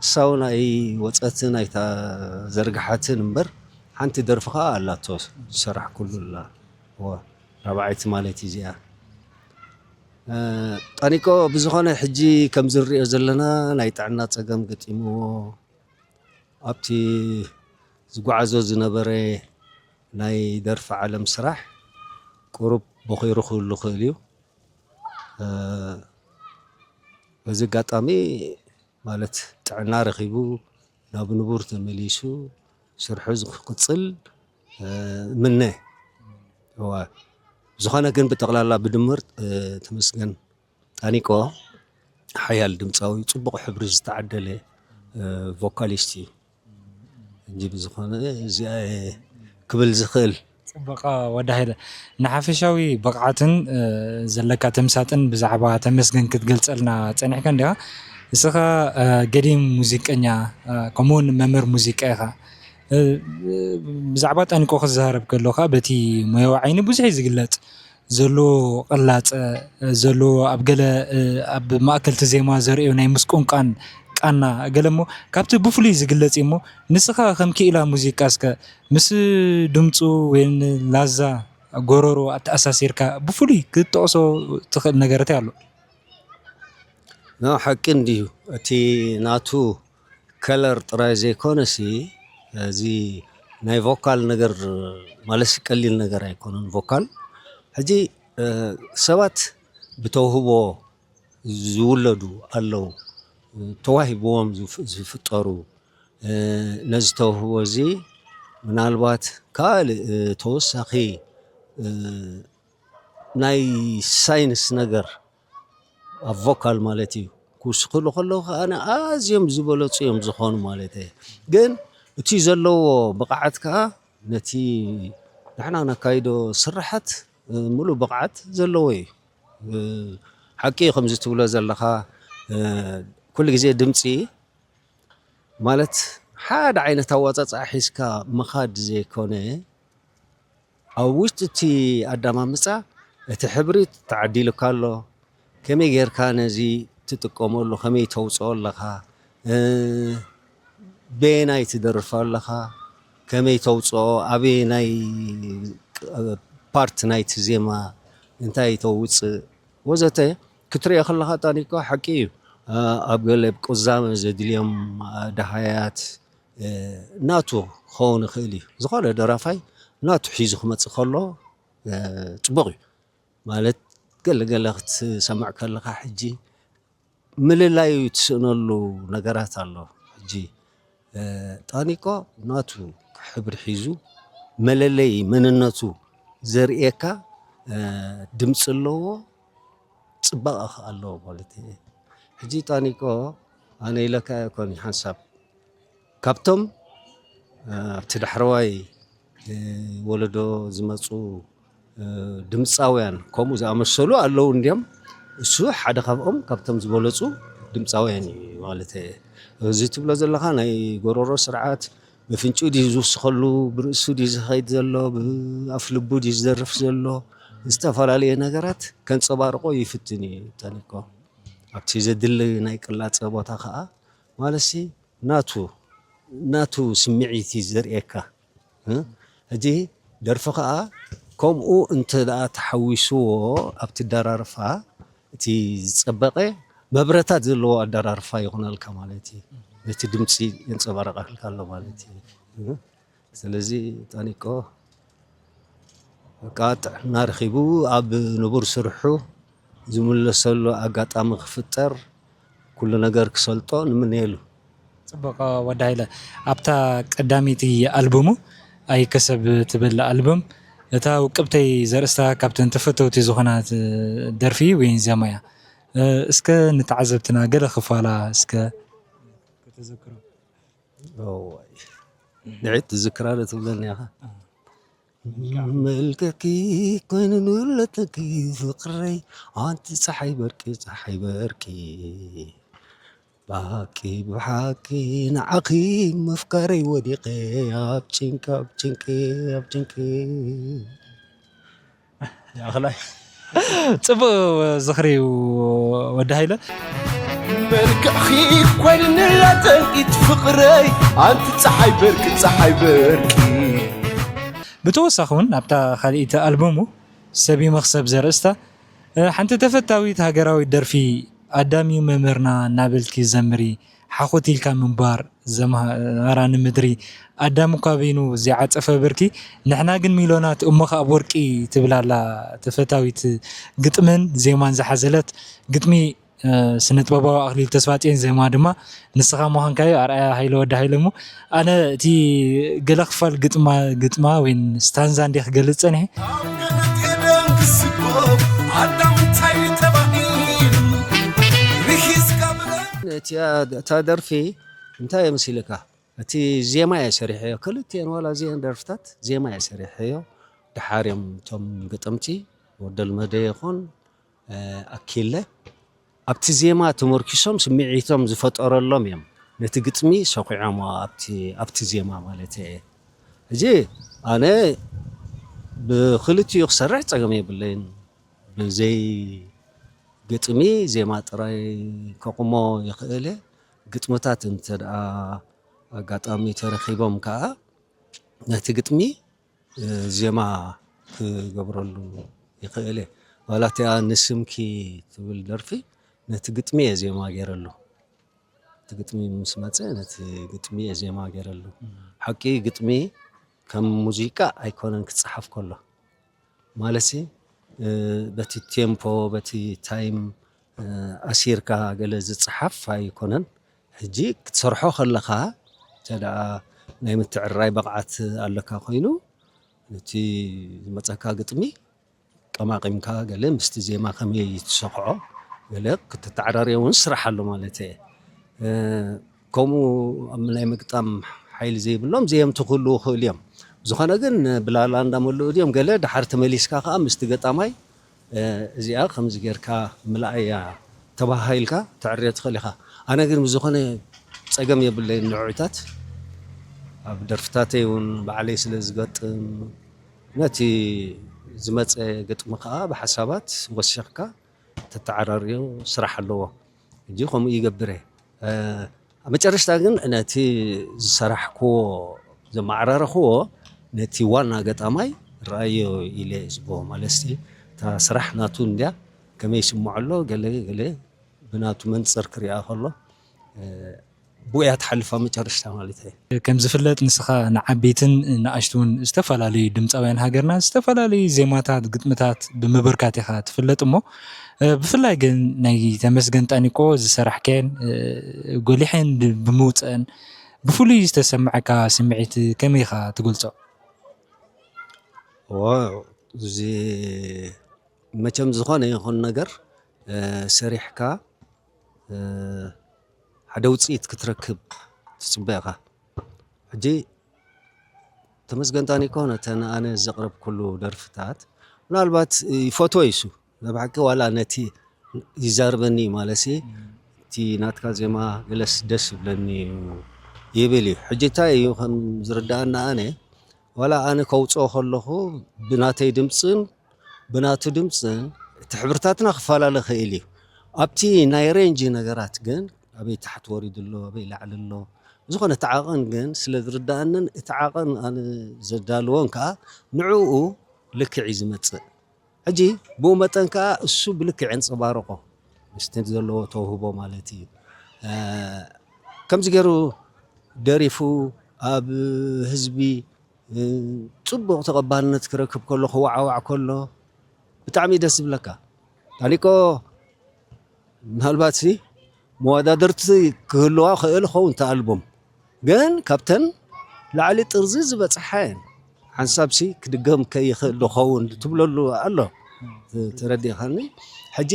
እሳ እውን ኣይወጸትን ኣይተዘርግሓትን እምበር፣ ሓንቲ ደርፊ ኸኣ ኣላቶ ዝሰራሕኩሉ ኣላ። እዋ፣ ራብዓይቲ ማለት እዩ እዚኣ። እ፣ ጠኒቆ ብዝኾነ ሕጂ ከም ዝንሪኦ ዘለና ናይ ጥዕና ጸገም ገጢምዎ፣ ኣብቲ ዝጓዓዞ ዝነበረ ናይ ደርፊ ዓለም ስራሕ ቁሩብ ቦኺሩ ክህሉ ክእል እዩ። እ፣ በዚ ኣጋጣሚ ማለት ጥዕና ረኺቡ ናብ ንቡር ተመሊሱ ስርሑ ዝክቅጽል፣ እ፣ ምነ። እዋ፣ ዝኾነ ግን ብጠቕላላ ብድምር፣ እ፣ ተመስገን ጣኒቆ ሓያል ድምጻዊ፣ ጽቡቕ ሕብሪ ዝተዓደለ፣ እ፣ ቮካሊስት እዩ። እንጂ ብዝኾነ እዚኣ እየ ክብል ዝኽእል። ጽቡቕ ወዲ ሃይለ፣ ንሓፈሻዊ ብቕዓትን፣ እ፣ ዘለካ ተምሳጥን ብዛዕባ ተመስገን ክትገልጸልና ጸኒሕካ እንዲኻ። ንስኻ፣ እ፣ ገዲም ሙዚቀኛ፣ እ፣ ከምኡውን መምህር ሙዚቃ ኢኻ። እ፣ ብዛዕባ ጣኒቆ ክዛረብ ከሎ ኸኣ በቲ ሞያዊ ዓይኒ ብዙሕ እዩ ዝግለጽ። ዘለዎ ቅላጸ፣ ዘለዎ ኣብ ገለ፣ እ፣ ኣብ ማእከልቲ ዜማ ዘርእዮ ናይ ምስቁንቃን ቃና፣ ገለ እሞ ካብቲ ብፍሉይ ዝግለጽ እዩ እሞ፣ ንስኻ ከም ክኢላ ሙዚቃ እስከ ምስ ድምጹ ወይ ን-፣ ላዛ ጎረሮ ኣተኣሳሲርካ ብፍሉይ ክትጠቕሶ ትኽእል ነገራት ኣሎ? ኖ፣ ሓቂ እንድዩ። እቲ ናቱ ከለር ጥራይ ዘይኮነሲ፣ እዚ ናይ ቮካል ነገር ማለትሲ ቀሊል ነገር ኣይኮነን ቮካል። ሕጂ፣ እ፣ ሰባት ብተውህቦ ዝውለዱ ኣለዉ። ተዋሂብዎም ዝፍ-፣ ዝፍጠሩ፣ እ፣ ነዚ ተውህቦ እዚ ምናልባት ካልእ፣ እ፣ ተወሳኺ፣ እ፣ ናይ ሳይንስ ነገር ኣብ ቮካል ማለት እዩ ክውስኽሉ ከለዉ ከኣ ኣዝዮም ዝበለጹ እዮም ዝኾኑ ማለት እየ። ግን እቲ ዘለዎ ብቕዓት ከኣ ነቲ ንሕና ነካይዶ ስርሓት፣ እ፣ ምሉእ ብቕዓት ዘለዎ እዩ። እ፣ ሓቂ እዩ ከምዚ ትብሎ ዘለኻ፣ እ፣ ኩሉ ግዜ ድምጺ ማለት ሓደ ዓይነት ኣወጻጽኣ ሒዝካ ምኻድ ዘይኮነ፣ ኣብ ውሽጢ እቲ ኣዳማምጻ እቲ ሕብሪ ተዓዲሉካ ኣሎ። ከመይ ጌርካ ነዚ ትጥቀመሉ፣ ከመይ ተውጽኦ ኣለኻ፣ እ፣ በየናይ ትደርፍ ኣለኻ፣ ከመይ ተውጽኦ፣ ኣበየናይ ፓርት ናይቲ ዜማ እንታይ ተውጽእ ወዘተ ክትሪኦ ከለኻ፣ ጣኒቆ ሓቂ እዩ። እ፣ ኣብ ገለ ቁዛመ ዘድልዮም፣ እ፣ ደሃያት፣ እ፣ ናቱ ክኸውን ይኽእል እዩ። ዝኾነ ደራፋይ ናቱ ሒዙ ክመጽእ ከሎ፣ እ፣ ጽቡቕ እዩ። ማለት ገለ ገለ ክትሰምዕ ከለኻ ሕጂ ምልላዩ ትስእነሉ ነገራት ኣሎ። ሕጂ፣ እ፣ ጣኒቆ ናቱ ሕብሪ ሒዙ መለለይ መንነቱ ዘርእየካ፣ እ፣ ድምጺ ኣለዎ፣ ጽባቐ ከኣ ኣለዎ ማለት እዩ። ሕጂ ጣኒቆ ኣነ ኢለካ ኣይኮን ሓንሳብ ካብቶም፣ እ፣ ኣብቲ ዳሕረዋይ፣ እ፣ ወለዶ ዝመጹ፣ እ፣ ድምጻውያን ከምኡ ዝኣመሰሉ ኣለዉ እንድዮም። እሱ ሓደ ካብኦም ካብቶም ዝበለጹ ድምጻውያን እዩ ማለት እየ። እዚ ትብሎ ዘለኻ ናይ ጎረሮ ስርዓት ብፍንጭኡ ድዩ ዝውስኸሉ፣ ብርእሱ ድዩ ዝኸይድ ዘሎ፣ ብኣፍ ልቡ ድዩ ዝደርፍ ዘሎ፣ ዝተፈላለየ ነገራት ከንጸባርቆ ይፍትን እዩ ጣኒቆ። ኣብቲ ዘድሊ ናይ ቅላጸ ቦታ ከኣ ማለትሲ ናቱ፣ ናቱ ስምዒት እዩ ዘርእየካ። እ? ሕጂ ደርፊ ከኣ ከምኡ እንተ ደኣ ተሓዊስዎ ኣብቲ ኣደራርፋ እቲ ዝጸበቐ መብረታት ዘለዎ ኣደራርፋ ይኾነልካ ማለት እዩ። ነቲ ድምጺ የንጸባርቐልካ ኣሎ ማለት እዩ። እ? ስለዚ ጣኒቆ በቃ ጥዕና ረኺቡ ኣብ ንቡር ስርሑ ዝምለሰሉ ኣጋጣሚ ክፍጠር ኩሉ ነገር ክሰልጦ ንምነየሉ። ጽቡቕ ወዲ ሃይለ፣ ኣብታ ቀዳመይቲ ኣልቡሙ ኣይከሰብ ትብል ኣልቡም እታ ውቅብተይ ዘርእስታ ካብተን ተፈተውቲ ዝኾና ደርፊ ወይ ዜማ እያ። እስከ ንተዓዘብትና ገለ ክፋላ እስከ ከተዘክሮ። እዋይ፣ ንዒት ትዝክራ ዶ ትብለኒ ኢኻ? መልክዕኪ ኮይኑ ንብለተኪ ፍቕረይ፣ ኣንቲ ጸሓይ በርቂ፣ ጸሓይ በርቂ፣ ብሓቂ፣ ብሓቂ ንዓኺ ምፍቃረይ ወዲቐ ኣብ ጭንቂ፣ ኣብ ጭንቂ፣ ኣብ ጭንቂ። ይኣኽላይ። ጽቡቕ ዝኽሪ እዩ ወዲ ሃይለ። መልክዕኺ ኮይንኒ ጠንቂት ፍቕረይ፣ ኣንቲ ጸሓይ በርቂ፣ ጸሓይ በርቂ። ብተወሳኺ እውን ኣብታ ካልኣይቲ ኣልበሙ ሰብ ይመኽሰብ ዘርእስታ፣ እ፣ ሓንቲ ተፈታዊት ሃገራዊት ደርፊ ኣዳም እዩ መምህርና እናበልኪ ዘምሪ፣ ሓኹት ኢልካ ምንባር ዘምሃራ ንምድሪ፣ ኣዳም እኳ በይኑ ዘይዓጸፈ ብርኪ፣ ንሕና ግን ሚሎናት እሞ ኸኣ ብወርቂ ትብል ኣላ ተፈታዊት ግጥምን ዜማን ዝሓዘለት። ግጥሚ፣ እ፣ ስነ ጥበባዊ ኣኽሊሉ ተስፋጽዮን፣ ዜማ ድማ ንስኻ ምዃንካዮ ኣርኣያ ሃይለ ወዲ ሃይለ። እሞ ኣነ እቲ ገለ ክፋል ግጥማ፣ ግጥማ ወይ ስታንዛ እንዴ ክገልጽ ጸኒሐ። ኣብ ገለ ጤደም ክስጎ ኣዳም እንታይ ተባሂሉ? ርሂስካ ብረ- እቲ፣ እታ ደርፊ እንታይ እየ መሲልካ? እቲ ዜማ እየ ሰሪሐዮ። ክልቲኤን ዋላ እዚኤን ደርፍታት ዜማ እየ ሰሪሐዮ። ደሓር እዮም እቶም ገጠምቲ ወደልመደ ይኹን፣ እ፣ ኣኪለ ኣብቲ ዜማ ተመርኪሶም ስምዒቶም ዝፈጠረሎም እዮም ነቲ ግጥሚ ሰኺዖምዎ ኣብቲ፣ ኣብቲ ዜማ ማለት እየ። ሕጂ ኣነ ብኽልቲኡ ክሰርሕ ጸገም የብለይን። ብዘይ ግጥሚ ዜማ ጥራይ ከቑሞ ይኽእል እየ። ግጥምታት እንተ ደኣ ኣጋጣሚ ተረኺቦም ከኣ ነቲ ግጥሚ እ፣ ዜማ ክገብረሉ ይኽእል እየ። ዋላ እቲኣ ንስምኪ ትብል ደርፊ ነቲ ግጥሚ እየ ዜማ ገይረሉ። እቲ ግጥሚ ምስ መጸ ነቲ ግጥሚ እየ ዜማ ገይረሉ። ሓቂ ግጥሚ ከም ሙዚቃ ኣይኮነን ክጸሓፍ ከሎ። ማለትሲ፣ እ፣ በቲ ቴምፖ፣ በቲ ታይም፣ እ፣ ኣሲርካ ገለ ዝጸሓፍ ኣይኮነን። ሕጂ ክትሰርሖ ከለኻ፣ እንተ ደኣ ናይ ምትዕርራይ ብቕዓት ኣለካ ኮይኑ፣ ነቲ ዝመጸካ ግጥሚ ቀማቒምካ ገለ ምስቲ ዜማ ከመይ ትሰኽዖ፣ ገለ ክትተዓራርዮ እውን ስራሕ ኣሎ ማለት እየ። እ፣ ከምኡ ኣብ ናይ ምግጣም ሓይሊ ዘይብሎም ዘየምቲ ክህልዉ ይኽእሉ እዮም። ዝኾነ ግን ብላላ እንዳመልኡ ድዮም ገለ፣ ድሓር ተመሊስካ ከኣ ምስቲ ገጣማይ፣ እ፣ እዚኣ ከምዚ ጌርካ ምልኣያ ተባሃሂልካ ተዕርዮ ትኽእል ኢኻ። ኣነ ግን ብዝኾነ ጸገም የብለይን ንዕዑታት። ኣብ ደርፍታተይ እውን ባዕለይ ስለ ዝገጥም፣ ነቲ ዝመጸ ግጥሚ ከኣ ብሓሳባት ወሲኽካ ተተዓራርዮ ስራሕ ኣለዎ። ሕጂ ከምኡ ይገብር እየ። እ፣ ኣብ መጨረሽታ ግን ነቲ ዝሰራሕክዎ፣ ዘመዓራረኽዎ ነቲ ዋና ገጣማይ ረኣዮ ኢለ እየ ዝብሎ። ማለትሲ እታ ስራሕ ናቱ እንድያ፣ ከመይ ይስምዖ ኣሎ፣ ገለ ገለ ብናቱ መንጽር ክሪኣ ከሎ፣ እ፣ ብኡ እያ ትሓልፍ ኣብ መጨረሽታ ማለት እየ። ከም ዝፍለጥ ንስኻ ንዓበይትን ንኣሽቱን ዝተፈላለዩ ድምፃውያን ሃገርና ዝተፈላለዩ ዜማታት፣ ግጥምታት ብምብርካት ኢኻ ትፍለጥ እሞ፣ እ፣ ብፍላይ ግን ናይ ተመስገን ጣኒቆ ዝሰራሕከን፣ እ፣ ጎሊሐን ብ-፣ ብምውፀአን ብፍሉይ ዝተሰምዐካ ስምዒት ከመይ ኢኻ ትገልጾ? ዋው፣ እዚ መቸም ዝኾነ ይኹን ነገር፣ እ፣ ሰሪሕካ፣ እ፣ ሓደ ውፅኢት ክትረክብ ትፅበ ኢኻ። ሕጂ ተመስገን ጣኒቆ ነተን ኣነ ዘቕረብኩሉ ደርፍታት ምናልባት ይፈትዎ ይሱ ብሓቂ ዋላ ነቲ ይዛርበኒ ማለሲ እቲ ናትካ ዜማ ገለስ ደስ ይብለኒ እዩ ይብል እዩ። ሕጂ እንታይ እዩ ከም ዝርዳኣና ኣነ ዋላ ኣነ ከውፅኦ ከለኹ ብናተይ ድምፅን ብናቱ ድምፅን እቲ ሕብርታትና ክፈላለ ክእል እዩ። ኣብቲ ናይ ሬንጅ ነገራት ግን ኣበይ ታሕቲ ወሪዱ ኣሎ ኣበይ ላዕሊ ኣሎ ዝኾነ እቲ ዓቐን ግን ስለ ዝርዳኣንን እቲ ዓቐን ኣነ ዘዳልዎን ከዓ ንዕኡ ልክዕ እዩ ዝመፅእ። ሕጂ ብኡ መጠን ከዓ እሱ ብልክዕ የንፀባርቆ ምስቲ ዘለዎ ተውህቦ ማለት እዩ። ከምዚ ገይሩ ደሪፉ ኣብ ህዝቢ ፅቡቕ ተቐባልነት ክረክብ ከሎ ክወዓዋዕ ከሎ ብጣዕሚ ደስ ዝብለካ። ታኒቆ ምናልባት ሲ መወዳደርቲ ክህልዋ ክእል ኸውን ተኣልቦም ግን ካብተን ላዕሊ ጥርዚ ዝበፅሓ እየን። ሓንሳብ ሲ ክድገም ከይኽእል ዶ ኸውን ትብለሉ ኣሎ። ተረዲኻኒ? ሕጂ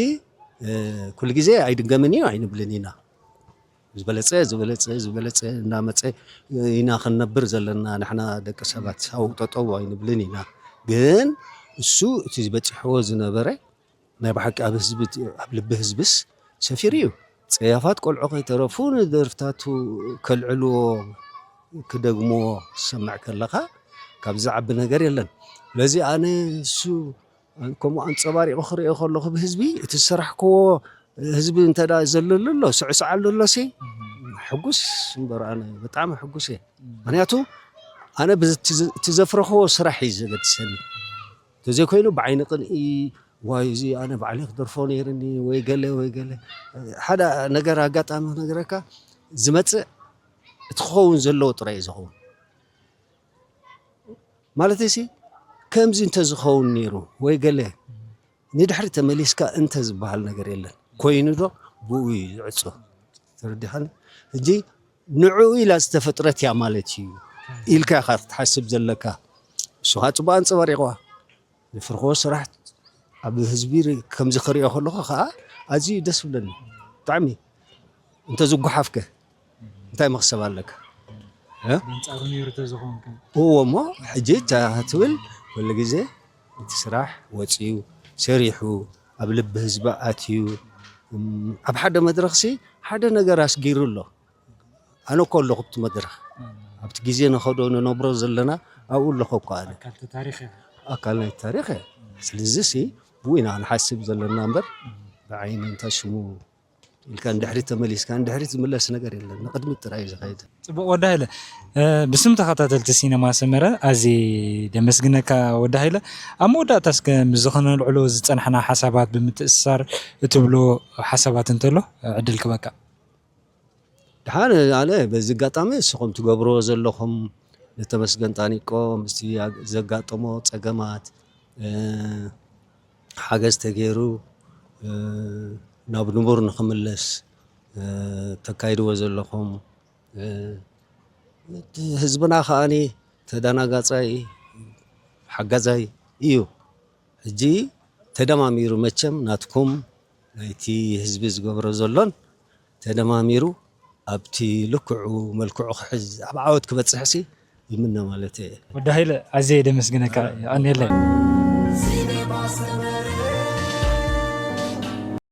ኩሉ ግዜ ኣይድገምን እዩ ኣይንብልን ኢና። ዝበለፀ ዝበለፀ ዝበለፀ እናመፀ ኢና ክንነብር ዘለና ንሕና ደቂ ሰባት ኣብኡ ጠጠው ኣይንብልን ኢና። ግን እሱ እቲ ዝበፂሕዎ ዝነበረ ናይ ብሓቂ ኣብ ህዝቢ ኣብ ልቢ ህዝብስ ሰፊሩ እዩ። ፀያፋት ቆልዑ ከይተረፉ ንደርፍታቱ ከልዕልዎ ክደግምዎ ክሰምዕ ከለኻ ካብዚ ዓቢ ነገር የለን። ስለዚ ኣነ እሱ ከምኡ ኣንፀባሪቑ ክሪኦ ከለኹ ብህዝቢ እቲ ዝሰራሕክዎ ህዝቢ እንተ ዘለሉ ኣሎ ስዕስዓሉ ኣሎሲ ሕጉስ እምበር ኣነ ብጣዕሚ ሕጉስ እየ። ምክንያቱ ኣነ እቲ ዘፍረኽዎ ስራሕ እዩ ዘገድሰኒ። ተዘይኮይኑ ብዓይኒ ቅንኢ ዋይ እዚ ኣነ ባዕለይ ክደርፎ ነይርኒ ወይ ገለ ወይ ገለ ሓደ ነገር ኣጋጣሚ ክነግረካ ዝመፅእ እቲ ክኸውን ዘለዎ ጥራይ እዩ ዝኸውን። ማለተይሲ ከምዚ እንተዝኸውን ነይሩ ወይ ገለ ንድሕሪ ተመሊስካ እንተ ዝበሃል ነገር የለን። ኮይኑ ዶ ብኡ እዩ ዝዕፆ። ተረዲኻኒ? ሕጂ ንዕኡ ኢላ ዝተፈጥረት እያ ማለት እዩ ኢልካ ኢኻ ክትሓስብ ዘለካ። እሱ ከዓ ፅቡቅ ኣንፀባሪቕዋ። ዝፍርኽዎ ስራሕ ኣብ ህዝቢ ከምዚ ክሪኦ ከለኹ ከዓ ኣዝዩ ደስ ብለኒ ብጣዕሚ። እንተዝጓሓፍከ እንታይ መኽሰብ ኣለካ? ኣንጻሩ ነይሩ ተዝኸውን ከ? እዎ እሞ ሕጂ እታ ክትብል ኩሉ ግዜ እቲ ስራሕ ወፂኡ ሰሪሑ ኣብ ልቢ ህዝቢ ኣትዩ ኣብ ሓደ መድረኽሲ ሓደ ነገር ኣስጊሩ ኣሎ። ኣነ እኮ ኣለኹ ኣብቲ መድረኽ ኣብቲ ግዜ ንኸዶ ንነብሮ ዘለና ኣብኡ ኣለኹ እኮ ኣነ ኣካል ናይቲ ታሪኽ እየ። ስለዚ ሲ ብኡ ኢና ክንሓስብ ዘለና እምበር ብዓይኒ እንታይ ሽሙ ኢልካ ንድሕሪት ተመሊስካ ንድሕሪት ዝምለስ ነገር የለን ንቕድሚት ጥራይ እዩ ዝኸይድ። ጽቡቕ ወዲ ሃይለ፣ ብስም ተኸታተልቲ ሲነማ ሰመረ ኣዝየ ደመስግነካ ወዲ ሃይለ። ኣብ መወዳእታ እስከ ምስ ዝኾነ ንልዕሎ ዝጸናሕና ሓሳባት ብምትእስሳር እትብሎ ሓሳባት እንተሎ ዕድል ክበካ። ደሓን ኣነ በዚ ኣጋጣሚ ንስኹም ትገብርዎ ዘለኹም ንተመስገን ጣኒቆ ምስቲ ዘጋጠሞ ጸገማት ሓገዝ ተገይሩ ናብ ንቡር ንኽምለስ ተካይድዎ ዘለኹም ህዝብና ከዓኒ ተደናጋጻይ ሓጋዛይ እዩ። ሕጂ ተደማሚሩ መቸም ናትኩም ናይቲ ህዝቢ ዝገብሮ ዘሎን ተደማሚሩ ኣብቲ ልክዑ መልክዑ ክሕዝ ኣብ ዓወት ክበፅሕሲ ይምነ ማለት እየ። ወዲ ሃይለ ኣዝየ ደመስግነካ። ኣኔለ